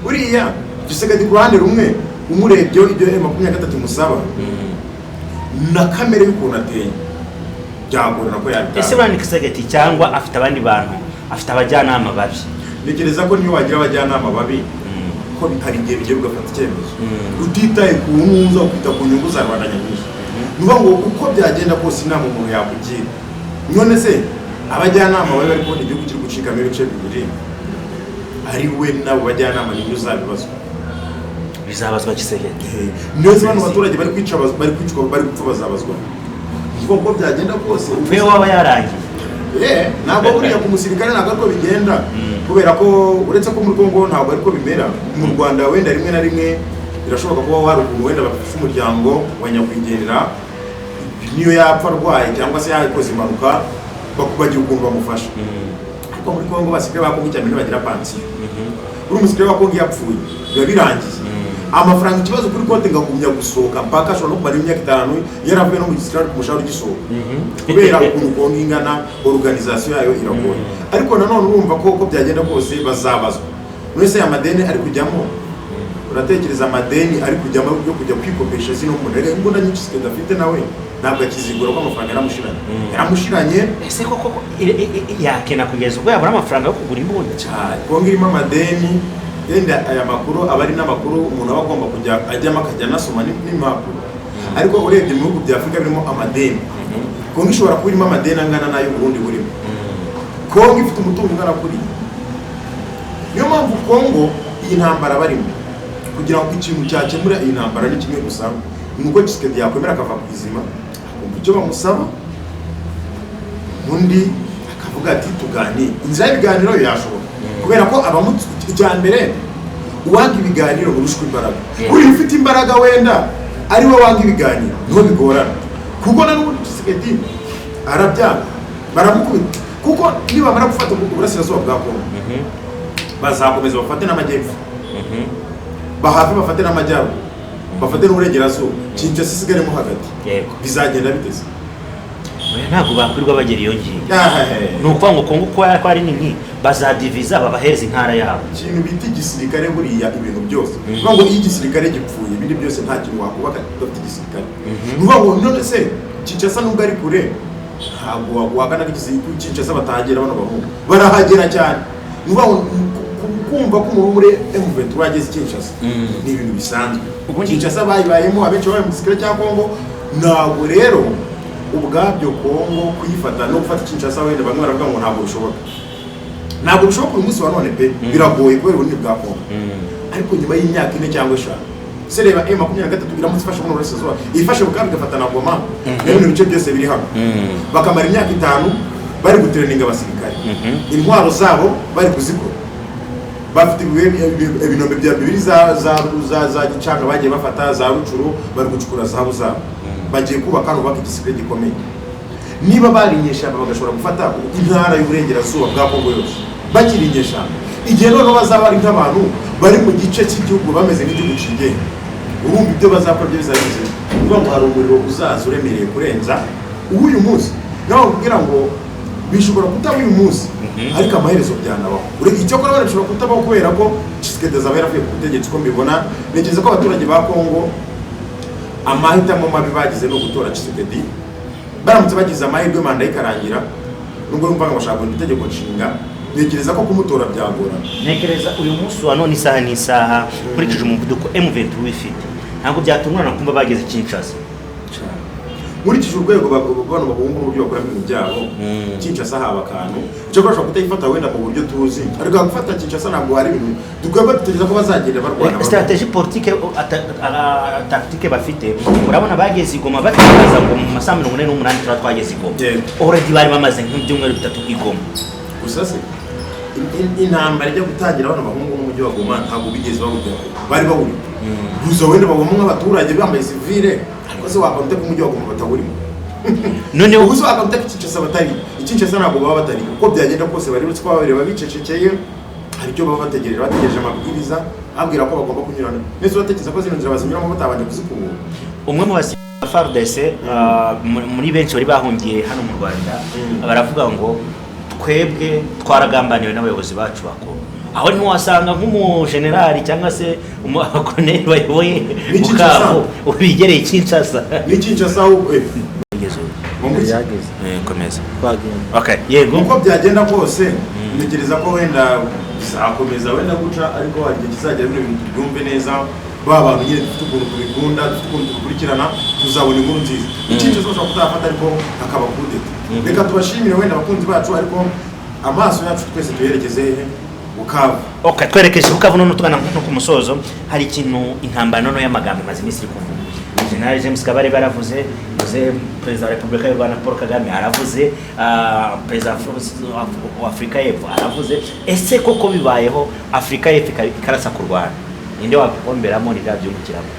Buriya Tshisekedi ku ruhande rumwe umurebye ibyo M23 imusaba na kamere y'ukuntu ateye, byagorana ko yabitanga. Ese buriya ni Tshisekedi cyangwa afite abandi bantu, afite abajyanama babi? Ntekereza ko niyo wagira abajyanama babi, ko hari igihe bigiye ugafata icyemezo utitaye ku ntuza, ukita ku nyungu za rubanda nyamwinshi. Ni ukuvuga ngo uko byagenda kose inama umuntu yakugira, none se abajyanama babe bari kubona igihugu kiri gucikamo ibice bibiri, ari we n'abo bajyanama, nibyo uzabibazwa. Bizabazwa Tshisekedi. Ndetse bano baturage bari kwica, bari kwicwa, bari gupfa, bazabazwa. Ni ukuvuga uko byagenda kose we waba yarangiye. Ntabwo buriya ku musirikare ntabwo ariko bigenda, kubera ko uretse ko muri Kongo ntabwo ariko bimera. Mu Rwanda wenda rimwe na rimwe birashoboka kuba hari ukuntu wenda bafashe umuryango wa nyakwigendera, niyo yapfa arwaye cyangwa se yakoze impanuka, bagira ukuntu bamufasha. Ariko muri Kongo abasirikare ba Kongo cyane bagira pansiyo. Uri umusirikare wa Kongo iyo apfuye biba birangiye, amafaranga ikibazo kuri konti ngagumya gusohoka mpaka ashobora no kumara imyaka 5 yaravuye no mu gisirikare, ku mushahara ugisohoka, kubera ukuntu Kongo ingana, organisation yayo iragoye. Ariko nanone urumva ko uko byagenda kose bazabazwa. None se aya madeni ari kujyamo, uratekereza amadeni ari kujyamo yo kujya kwikopesha zino mbunda? Reka, imbunda nyinshi Tshisekedi afite nawe ntabwo akizigura ko amafaranga yaramushiranye, yaramushiranye. Ese koko yakena kugeza ubwo yabura amafaranga yo kugura imbunda? Cyane, Kongo irimo amadeni. Yenda aya makuru aba ari n'amakuru umuntu aba agomba kujya ajyamo akajya anasoma n'impapuro, ariko urebye mu bihugu bya Afurika birimo amadeni, Kongo ishobora kuba irimo amadeni angana n'ayo Burundi burimo. Kongo ifite umutungo ungana kuriya. Niyo mpamvu Kongo iyi ntambara barimo, kugira ngo ikintu cyakemura iyi ntambara ni kimwe gusa, ni uko Tshisekedi yakwemera akava ku izima, akumva icyo bamusaba, undi akavuga ati tuganire. Inzira y'ibiganiro yo yashoboka, kubera ko icya mbere uwanga ibiganiro urushwa imbaraga. Buriya ufite imbaraga wenda ari we wanga ibiganiro niho bigorana, kuko na n'ubundi Tshisekedi Arabyanga, baramukubita, kuko nibamara gufata uburasirazuba bwa Kongo, bazakomeza bafate n'amajyepfo, bahave bafate n'amajyaruguru, bafate n'uburengerazuba, Kinshasa isigaremo hagati. Bizagenda biteze? Oya, ntabwo bakwirwa bagera iyo ngiyo. Ni ukuvuga ngo Kongo uko ko ari nini, bazadiviza babahereza intara yabo. Ikintu bita igisirikare, buriya ibintu byose, ni ukuvuga ngo iyo igisirikare gipfuye, ibindi byose nta kintu wakubaka udafite igisirikare. Ni ukuvuga ngo none se Kinshasa, nubwo ari kure, ntabwo wagana ko Kinshasa batahagera? Bano bahungu barahagera cyane. Ni ukuvuga ngo kumva ko umuntu muri M23 yageze i Kinshasa ni ibintu bisanzwe. Kinshasa bayibayemo, abenshi babaye mu gisirikare cya Kongo. Ntabwo rero ubwabyo Kongo kuyifata no gufata Kinshasa, wenda bamwe baravuga ngo ntabwo bishoboka. Ntabwo bishoboka uyu munsi wa none pe, biragoye kubera ubunini bwa Kongo. Ariko nyuma y'imyaka 4 cyangwa 5 se, reba M23 iramutse ifashe buno burasirazuba, ifashe Bukavu, igafata na Goma na bino bice byose biri hano, bakamara imyaka 5 bari gutraininga abasirikare, intwaro zabo bari kuzikora, bafite ibinombe bya bibiri za Gicanga bagiye bafata, za Rucuru, bari gucukura zahabu zabo, bagiye kubaka hano, bubaka igisirikare gikomeye. Niba bari inyeshyamba bagashobora gufata intara y'uburengerazuba bwa Kongo yose bakiri inyeshyamba, igihe noneho bazaba ari nk'abantu bari mu gice cy'igihugu bameze nk'igihugu cigenga, urumva ibyo bazakora byo bizaba bimeze bite? Ni ukuvuga ngo hari umuriro uzaza uremereye kurenza uw'uyu munsi. Nawe kugira ngo bishobora kutaba uyu munsi, ariko amaherezo byanabaho. Icyakora wenda bishobora kutabaho kubera ko Tshisekedi azaba yaravuye ku butegetsi. Uko mbibona, ntekereza ko abaturage ba Kongo amahitamo mabi bagize ni ugutora Tshisekedi. Baramutse bagize amahirwe manda ye ikarangira, nubwo numva ngo bashaka guhindura itegeko nshinga, ntekereza ko kumutora byagorana. Ntekereza uyu munsi wa none, isaha n'isaha, nkurikije umuvuduko M23 ifite, ntabwo byatungurana kumva bageze Kinshasa. Nkurikije urwego bano bahungu n'uburyo bakoramo ibintu byabo, Kinshasa haba akantu. Icyakora bashobora kutayifata wenda mu buryo tuzi, ariko gufata Kinshasa ntabwo hari ibintu dukwiye dutekereza ko bazagenda barwana. Stratégie politique, tactique bafite, urabona bageze i Goma batangaza ngo mu masaha 48 tuba twageze i Goma. Already bari bamaze nk'ibyumweru 3 i Goma. Gusa se intambara ijya gutangira, bano bahungu n'umujyi wa Goma ntabwo bigeze bawujyaho, bari bawurimo gusa, wenda babamo nk'abaturage bambaye sivile. Ariko se wakora ute ko umujyi wa Goma batawurimo? Noneho Ubu se wakora ute ko Kinshasa batari i Kinshasa? Ntabwo baba batari, uko byagenda kose bari, uretse ko babireba bicecekeye, hari icyo baba bategereje, bategereje amabwiriza ababwira ko bagomba kunyurana. Mbese uratekereza ko zino nzira bazinyuramo batabanje kuzikubura? Umwe mu basirikare ba FARDC, muri benshi bari bahungiye hano mu Rwanda, baravuga ngo twebwe twaragambaniwe n'abayobozi bacu bakuru. Aho ntiwasanga nk'umujenerali cyangwa se umukoloneli bayoboye Ni Kinshasa. Bukavu bigereye Kinshasa? Ni Kinshasa ahubwo. Ngo ngwiki? Yageze. Komeza. Twagenda. Okay, yego. Uko byagenda kose, ntekereza ko wenda bizakomeza wenda guca, ariko hari igihe kizagera bino bintu tubyumve neza. Ba bantu nyine dufite ukuntu tubikunda, dufite ukuntu tubikurikirana, tuzabona inkuru nziza. Ikindi cyose bashobora kutafata, ariko hakaba kudeta. Reka tubashimire wenda abakunzi bacu, ariko amaso yacu twese tuyerekeze hehe? Bukavu. Okay, twerekeje Bukavu. None tugana no ku musozo, hari ikintu, intambara noneho y'amagambo imaze iminsi iri kuvuga. General James Kabarebe yaravuze, muze Perezida wa Repubulika y'u Rwanda Paul Kagame aravuze, Perezida wa Afurika y'Epfo aravuze. Ese koko bibayeho Afurika y'Epfo ikarasa ku Rwanda, ninde wabikomberamo, ninde wabyungukiramo?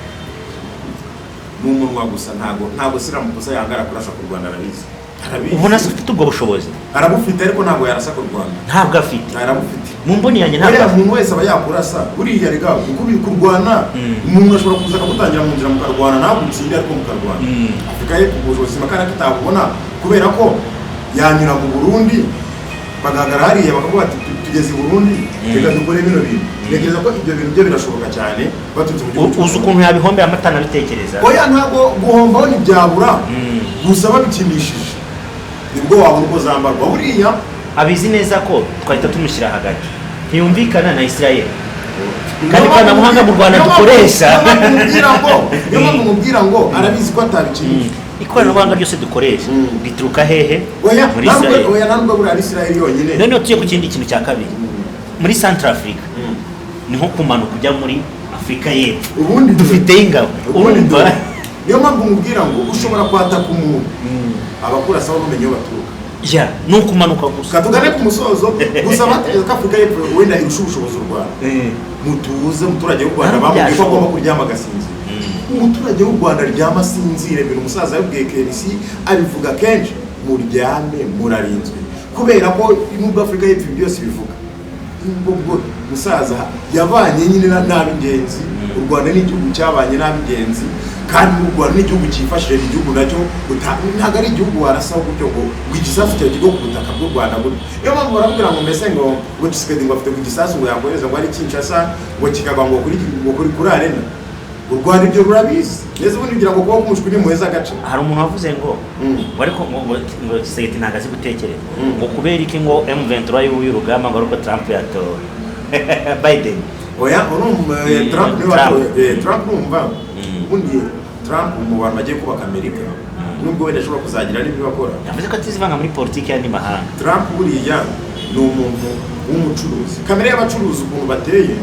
Ni umunwa gusa. Ntabwo Cyril Ramaphosa yangara kurasa ku Rwanda, arabizi, arabizi. Ubona se ufite ubwo bushobozi? Arabufite, ariko ntabwo yarasa ku Rwanda. Ntabwo afite. Arabufite. Mu mboni yanjye ntabwo Buriya afite. umuntu wese aba yakurasa buriya rega, kuko kurwana, umuntu ashobora kuza akagutangira mu nzira mukarwana, ntabwo utsinde ariko mukarwana. Afurika y'Epfo ubushobozi makara kitabubona, kubera ko yanyura mu Burundi, bagahagarara hariya bakavuga bati: "Tugeze i Burundi, reka dukore bino bintu." Ntekereza ko ibyo bintu byo birashoboka cyane baturutse mu gihugu cy'u Uzi Burundi. ukuntu yabihombera atanabitekereza. Oya, ntabwo guhombaho ntibyabura, gusa babikinishije nibwo wabona uko zambarwa buriya. Abizi neza ko twahita tumushyira hagati, ntiyumvikana na Israel, kandi ikoranabuhanga mu Rwanda dukoresha. Niyo mpamvu mubwira ngo arabizi ko atabikinisha. Ikoranabuhanga ryose dukoresha rituruka hehe? Oya, Muri ntabwo Israel. Oya, ntabwo buriya ari Israel yonyine. Noneho tujye ku kindi kintu cya kabiri, muri Central Africa, ni nko kumanuka ujya muri Afurika y'Epfo. Ubundi Dufiteyo ingabo. Ubundi Urumva? dore, niyo mpamvu mubwira ngo ushobora kwataka umuntu, abakurasaho bamenye iyo baturuka. Ya, ni ukumanuka gusa. Reka tugane ku musozo. Gusa batekereza ko Afurika y'Epfo wenda irusha ubushobozi u Rwanda, mutuze. Umuturage w'u Rwanda Ntabwo bamubwiye ko byashoboka. agomba kuryama agasinzira. Umuturage w'u Rwanda aryama asinzire. Ibintu umusaza yabwiye KNC abivuga kenshi. Muryame, murarinzwe, kubera ko nubwo Afurika y'Epfo ibi byose bivuga, nubwo bwo musaza yabanye nyine n'ab'ingenzi. U Rwanda ni igihugu cyabanye n'ab'ingenzi, kandi u Rwanda ni igihugu cyifashije, ni igihugu nacyo ntabwo ari igihugu warasaho gutyo ngo igisasu cyawe kigwe ku butaka bw'u Rwanda gutyo. Niyo mpamvu barakubwira ngo mbese ngo Tshisekedi ngo afite ku gisasu ngo yakohereza ngo ari Kinshasa, ngo kikagwa ngo kuri arena. U Rwanda ibyo rurabizi neza. Ubundi kugira ngo kuba kumushwi ni muheza agace. Hari umuntu wavuze ngo ngo ariko ngo Tshisekedi ntabwo azi gutekereza, ngo kubera iki ngo M23 y'uyu rugamba, ngo ariko Trump yatowe Biden. Oya, urumva, Trump niwe Trump. watowe. Trump, urumva, ubundi Trump mu bantu bagiye kubaka Amerika, nubwo wenda ashobora kuzagira n'ibyo akora, Yavuze ko atizivanga muri politiki y'andi mahanga. Trump buriya ni umuntu w'umucuruzi. Kamere y'abacuruzi ukuntu bateye,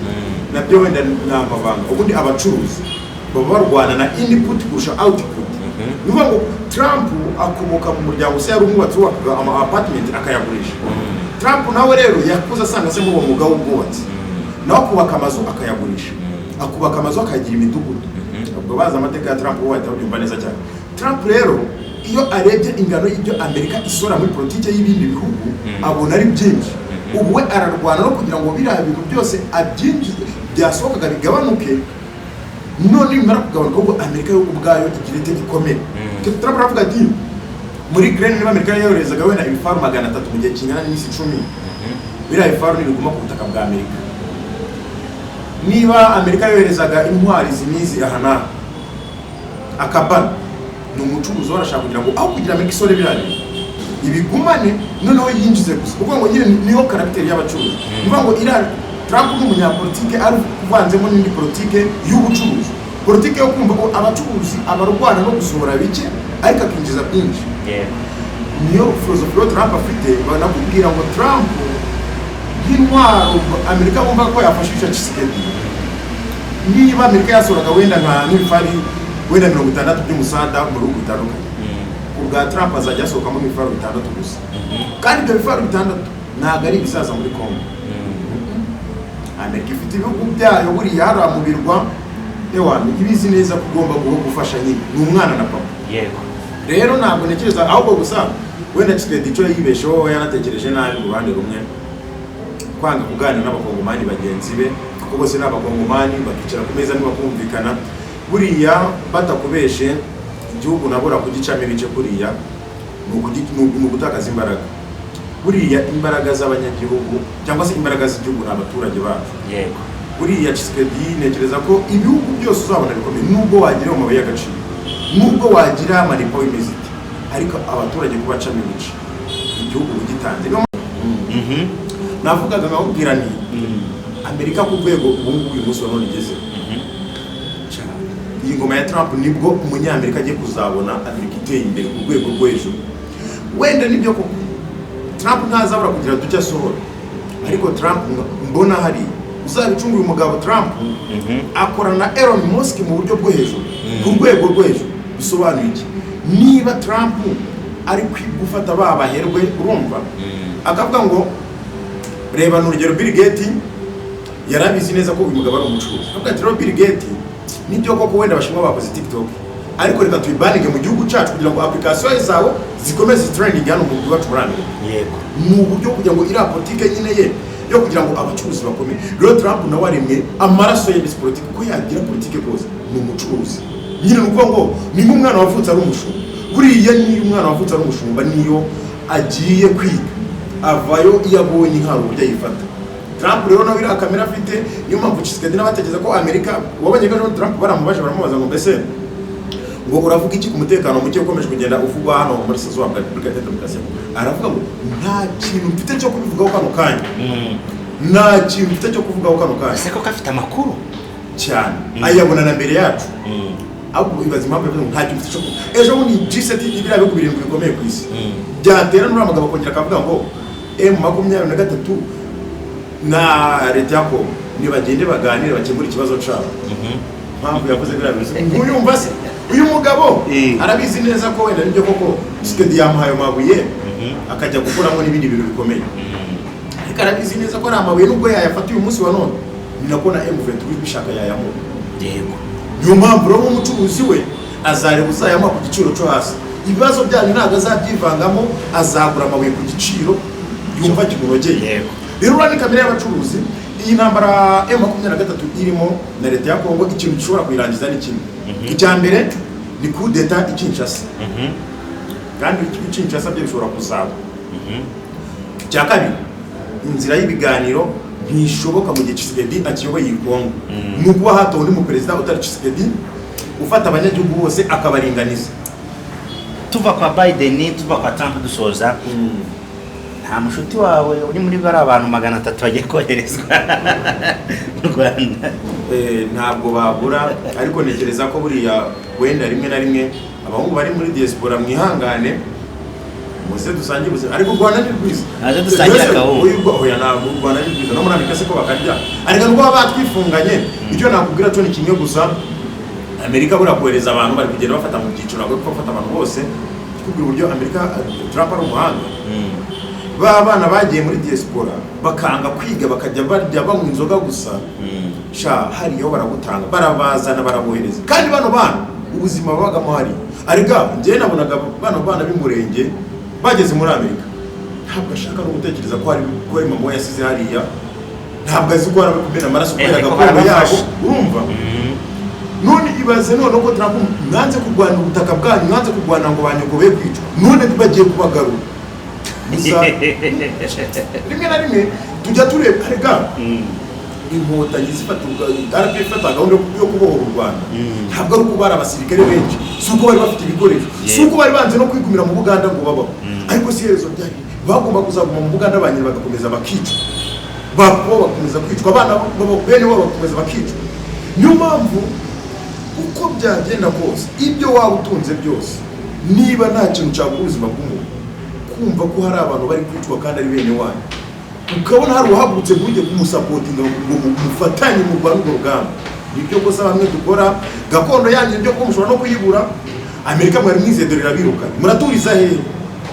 nabyo wenda ni amabanga. Ubundi abacuruzi baba barwana na input kurusha output. Ni ukuvuga ngo Trump akomoka mu muryango, se yari umwubatsi wubakaga ama apartment akayagurisha. Trump nawe rero yakuze asanga se muri uwo mwuga w'ubwubatsi, nawe akubaka amazu akayagurisha, akubaka amazu akayagira imidugudu. Ubwo bazi amateka ya Trump bo bahita babyumva neza cyane. Trump rero iyo arebye ingano y'ibyo Amerika isora muri politiki y'ibindi bihugu, abona ari byinshi. Ubu we ararwana no kugira ngo biriya bintu byose abyinjize, byasohokaga bigabanuke. None bimara kugabanuka, ahubwo Amerika yo ubwayo igira ite? Ikomere. Trump aravuga ati muri Ukraine, niba Amerika yoherezaga wenda ibifaru 300 mu gihe kingana n'iminsi 10, biriya bifaru ntibiguma ku butaka bwa Amerika. Niba Amerika yoherezaga intwari izi n'izi aha n'aha, akabana ni umucuruzi we, arashaka kugira ngo aho kugira Amerika isore biriya bintu ibigumane, noneho yinjize gusa. Kuvuga ngo nyine niyo caractère y'abacuruzi. Ni ukuvuga ngo iriya Trump ni umunyapolitike ari uvanzemo n'indi politike y'ubucuruzi, politike yo kumva ko abacuruzi abarwana no gusohora bike ariko akinjiza byinshi. Niyo filozofi yo Trump afite. Banakubwira ngo Trump nk'intwaro Amerika bumva ko yafashisha Tshisekedi, niba Amerika yasohoraga wenda nk'ibifari wenda 60 by'umusada mu bihugu bitandukanye, ku bwa Trump azajya asohokamo nk'ibifaru 6 gusa. Kandi ibyo bifaru 6 ntabwo ari ibisaza muri Congo. Amerika ifite ibihugu byayo buriya hariya mu birwa, ewana ibizi neza ko ugomba guha gufasha nyine, ni umwana na papa. Rero ntabwo ntekereza, ahubwo gusa wenda Tshisekedi icyo yibesheho, yanatekereje nabi mu ruhande rumwe, kwanga kuganira n'abakongomani bagenzi be, kuko bose ni abakongomani, bakicara ku meza ntibakumvikana. Buriya batakubeshe, igihugu nabura kugicamo ibice kuriya ni ugutakaza imbaraga. Buriya imbaraga z'abanyagihugu cyangwa se imbaraga z'igihugu ni abaturage bacu. Buriya Tshisekedi, ntekereza ko ibihugu byose uzabona bikomeye, nubwo wagira amabuye y'agaciro, nubwo wagira manipo imeze ite, ariko abaturage kubacamo ibice, igihugu ugitanze. Niyo navugaga nkakubwira nti Amerika ku rwego ubu ngubu uyu munsi wa none igezeho, iyi ngoma ya Trump nibwo umunyamerika agiye kuzabona Amerika iteye imbere ku rwego rwo hejuru. Wenda nibyo koko Trump ntazabura kugira duke asohora, ariko Trump mbona hari uzabicunga. Uyu mugabo Trump akorana na Elon Musk mu buryo bwo hejuru, ku rwego rwo hejuru. Bisobanuye iki? Niba Trump ari gufata ba baherwe, urumva, akavuga ngo reba, ni urugero, Bill Gates yarabizi neza ko uyu mugabo ari umucuruzi, akavuga ati rero Bill Gates, nibyo koko wenda abashinwa bakoze TikTok, ariko reka tuyibaninge mu gihugu cyacu kugira ngo application zawe zikomeze zitrending hano mu gihugu muri Amerika. Ni uburyo kugira ngo iriya politike nyine ye yo kugira ngo abacuruzi bakomere. Rero Trump nawe aremwe amaraso ye mbese politike, uko yagira politike kose ni umucuruzi nyine. Ni ukuvuga ngo ni nk'umwana wavutse ari umushumba. Buriya niyo umwana wavutse ari umushumba, niyo agiye kwiga avayo, iyo abonye inka hari uburyo ayifata. Trump rero nawe iriya kamera afite, niyo mpamvu Tshisekedi n'abatekereza ko Amerika wabonye ko ejo Trump baramubaje, baramubaza ngo mbese ngo uravuga iki ku mutekano muke ukomeje kugenda uvugwa hano muri Burasirazuba bwa Repubulika ya Demokarasi ya Kongo? Aravuga ngo nta kintu mfite cyo kubivugaho kano kanya, nta kintu mfite cyo kuvugaho kano kanya. Ese koko afite amakuru? Cyane, ayabona na mbere yacu. Ahubwo ibaza impamvu yavuze ngo nta kintu mfite cyo kuvuga. Ejo bundi G7, biriya bihugu 7 bikomeye ku isi, byatera n'uriya mugabo akongera akavuga ngo M23 na leta ya Kongo nibagende baganire bakemure ikibazo cyabo. Mpamvu yavuze biriya bintu, uyumva se uyu mugabo arabizi neza ko wenda nibyo koko Tshisekedi yamuhaye amabuye akajya gukuramo n'ibindi bintu bikomeye, ariko arabizi neza ko ari amabuye, nubwo yayafata uyu munsi wa none, ni nako na M23 bishaka yayamuha. Niyo mpamvu rero nk'umucuruzi we azareba uzayamuha ku giciro cyo hasi. Ibibazo byanyu ntabwo azabyivangamo, azagura amabuye ku giciro yumva kimunogeye. Rero uriya ni kamere y'abacuruzi. Iyi ntambara M23 irimo na leta ya Kongo, ikintu gishobora kuyirangiza ni kimwe. Icya mbere ni kudeta i Kinshasa, kandi i Kinshasa byo bishobora kuzaba. Icya kabiri, inzira y'ibiganiro ntishoboka mu gihe Tshisekedi akiyoboye iyi Kongo. Ni ukuba hatowe undi muperezida utari Tshisekedi, ufata abanyagihugu bose akabaringaniza. Tuva kwa Biden, tuva kwa Trump, dusoza, nta mushuti wawe uri muri bariya bantu 300 bagiye koherezwa mu Rwanda? Ntabwo babura, ariko ntekereza ko buriya wenda rimwe na rimwe abahungu bari muri diaspora, mwihangane muze dusangire ubuzima, ariko u Rwanda ni rwiza. Muze dusangire akawunga. Oya, ntabwo u Rwanda ni rwiza, no muri Amerika se ko bakarya? Ariko nubwo baba batwifunganye, icyo nakubwira cyo ni kimwe gusa: Amerika buriya kohereza abantu bari kugenda bafata mu byiciro, ntabwo bari gufata abantu bose. Kubwira uburyo Amerika, Trump ari umuhanga, ba bana bagiye muri diaspora bakanga kwiga, bakajya barya banywa inzoga gusa, sha hariyo baragutanga, barabazana, barabohereza. Kandi bano bana ubuzima babagamo hariya, arega njyewe nabonaga bano bana b'Umurenge bageze muri Amerika, ntabwo ashaka no gutekereza ko hari mama we yasize hariya, ntabwo azi ko hari kumena amaraso kubera Ariko gakondo yabo. barabafasha. Urumva, none ibaze none ko Trump, mwanze kurwana ubutaka bwanyu, mwanze kurwana ngo banyogobe kwicwa, none bagiye kubagarura. Gusa rimwe na rimwe tujya tureba, arega Inkotanyi zifata, RPF ifata gahunda yo kubohora u Rwanda, ntabwo ari uko bari abasirikare benshi, si uko bari bafite ibikoresho, si uko bari banze no kwigumira mu Buganda ngo babaho. Ariko si iherezo ryari bagomba kuzaguma mu Buganda, ba nyina bagakomeza bakicwa, babo bagakomeza kwicwa, abana babo, bene wabo bagakomeza bakicwa. Niyo mpamvu uko byagenda kose, ibyo waba utunze byose, niba nta kintu cyagura ubuzima bw'umuntu, kumva ko hari abantu bari kwicwa kandi ari bene wanyu, ukabona hari uwahagurutse ngo ujye kumusupportinga ngo mufatanye mu rwanda urwo rugamba, nibyo kosa bamwe dukora. Gakondo yanyu nibyo ko mushobora no kuyibura. Amerika mwari mwizeye, dore irabirukanye, muraturiza hehe?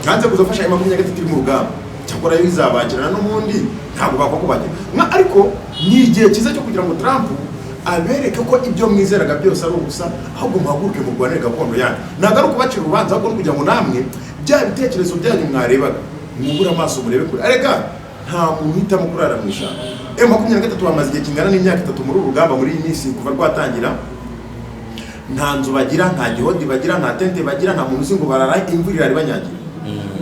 Mwanze kuzafasha M23 iri mu rugamba, cyakora yo izabakirana n'ubundi, ntabwo bakwa kubakira. Ariko ni igihe cyiza cyo kugira ngo Trump abereke ko ibyo mwizeraga byose ari ubusa, ahubwo muhaguruke murwanire gakondo yanyu. Ntabwo ari ukubacira urubanza, ahubwo ni ukugira ngo namwe bya bitekerezo byanyu mwarebaga mwubure amaso murebe kure. Arega nta muntu uhitamo kurara mu ishyamba. M23 bamaze igihe kingana n'imyaka 3 muri uru rugamba. Muri iyi minsi kuva rwatangira, nta nzu bagira, nta gihodi bagira, nta tente bagira, nta muntu uzi ngo barara, imvura irara ibanyagira.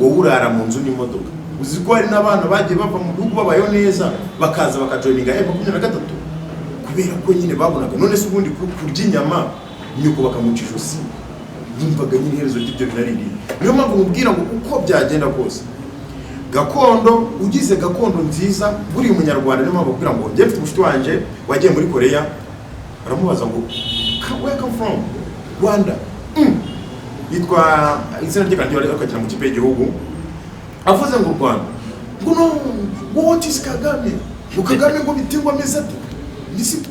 Wowe urara mu nzu n'imodoka. Uzi ko hari n'abana bagiye bava mu bihugu babayeho neza, bakaza bakajoininga M23 kubera ko nyine babonaga, none se ubundi kurya inyama nyoko bakamuca ijosi, yumvaga nyine iherezo ry'ibyo binaririye. Niyo mpamvu mubwira ngo uko byagenda kose, gakondo, ugize gakondo nziza buriya umunyarwanda. Niyo mpamvu bakubwira ngo njye mfite umushuti wanjye wagiye muri Koreya, baramubaza ngo "Where come from?" "Rwanda." Yitwa izina rye kandi ariko akina mu kipe y'igihugu. Avuze ngo u Rwanda, ngo no, ngo what is Kagame, ngo Kagame ngo bitingwa ameze ate? Nisi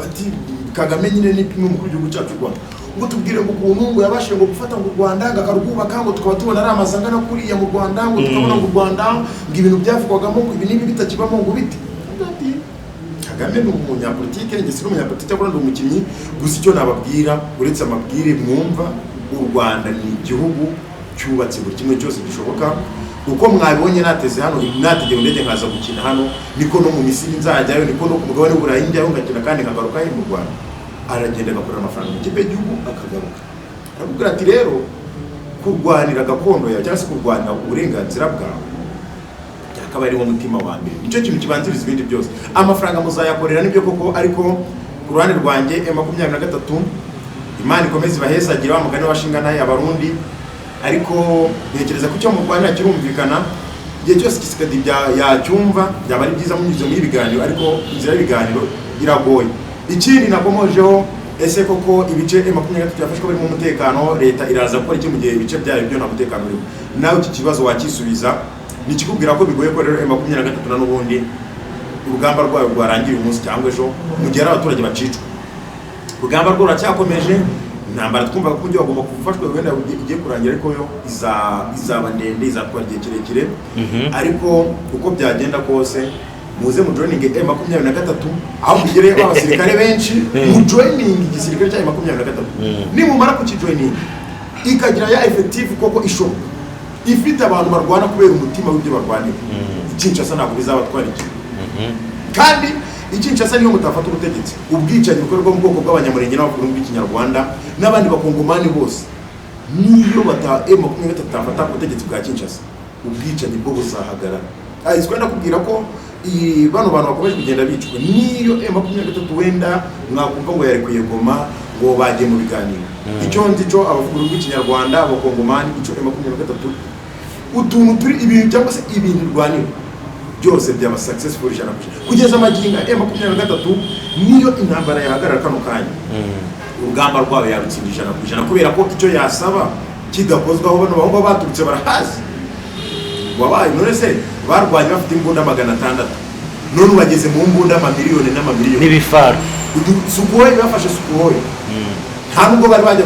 ati Kagame nyine ni umukuru w'igihugu cyacu cy'u Rwanda, ngo tubwire ngo ukuntu ngo yabashije ngo gufata ngo u Rwanda, ngo akarwubaka, ngo tukaba tubona ari amazu angana kuriya mu Rwanda, ngo tukabona ngo u Rwanda ngo ibintu byavugwagamo ngo ibi n'ibi bitakibamo, ngo biti. Ati Kagame ni umunyapolitike, njye si umunyapolitike, cyangwa ndi umukinnyi gusa. Icyo nababwira, uretse amabwire mwumva, u Rwanda ni igihugu cyubatse buri kimwe cyose gishoboka. Uko mwabibonye nateze hano, nategera indege nkaza gukina hano, niko no mu Misiri nzajyayo, niko no ku mugabane w'Uburayi njyayo ngakina kandi nkagaruka he mu Rwanda. Aragenda agakorera amafaranga mu kipe y'igihugu akagaruka. Arakubwira ati rero kurwanira gakondo yawe cyangwa se kurwanira uburenganzira bwawe byakaba ari wo mutima wa mbere, nicyo kintu kibanziriza ibindi byose. Amafaranga muzayakorera, nibyo koko, ariko ku ruhande rwanjye M23, Imana ikomeze ibahezagire, wa mugani washinga nayo Abarundi. Ariko ntekereza ko icyo mu Rwanda kirumvikana. Igihe cyose Tshisekedi yacyumva byaba ari byiza munyuze muri ibiganiro, ariko inzira y'ibiganiro iragoye. Ikindi nakomojeho, ese koko ibice M23 yafashwe birimo umutekano, leta iraza gukora iki mu gihe ibice byayo byo nta mutekano urimo? Nawe iki kibazo wakisubiza. Ni ikikubwira ko bigoye ko rero M23 na n'ubundi urugamba rwayo rwarangira uyu munsi cyangwa ejo, mu gihe hari abaturage bacicwa. Urugamba rwo ruracyakomeje. Intambara twumvaga ko uburyo bagomba gufashwa wenda igiye kurangira, ariko yo izaba ndende, izatwara igihe kirekire. Ariko uko byagenda kose, muze mu joining M23, aho mugere abasirikare benshi, mu joining igisirikare cya M23. Nimumara kukijoining, Ikagira ya effectif koko ishoboka, ifite abantu barwana kubera umutima w'ibyo barwanira, Kinshasa ntabwo bizabatwara igihe. Kandi i Kinshasa niyo mutafata ubutegetsi, ubwicanyi bukorerwa mu bwoko bw'Abanyamurenge n'abavuga bw'Ikinyarwanda n'abandi Bakongomani bose, niyo bata M23 itafata ubutegetsi bwa Kinshasa, ubwicanyi bwo buzahagarara. Izwi ndakubwira ko iyi bano bantu bakomeje kugenda bicwa, niyo M23 wenda mwakumva ngo yarekuye Goma, ngo bagiye mu biganiro, icyo nzi cyo abavuga ururimi rw'Ikinyarwanda, Abakongomani, icyo M23 utuntu turi ibintu cyangwa se ibintu irwanira byose byaba successful 100%. Kugeza amagingo aya, M23 niyo intambara yahagarara kano kanya, urugamba rwayo yarutsinda 100%, kubera ko icyo yasaba kidakozwaho, bano bahungu baturutse barahazi wabaye. None se barwanye bafite imbunda 600, none bageze mu mbunda amamiliyoni n'amamiliyoni n'ibifaru. Sukhoi bafashe Sukhoi, nta nubwo bari bajya.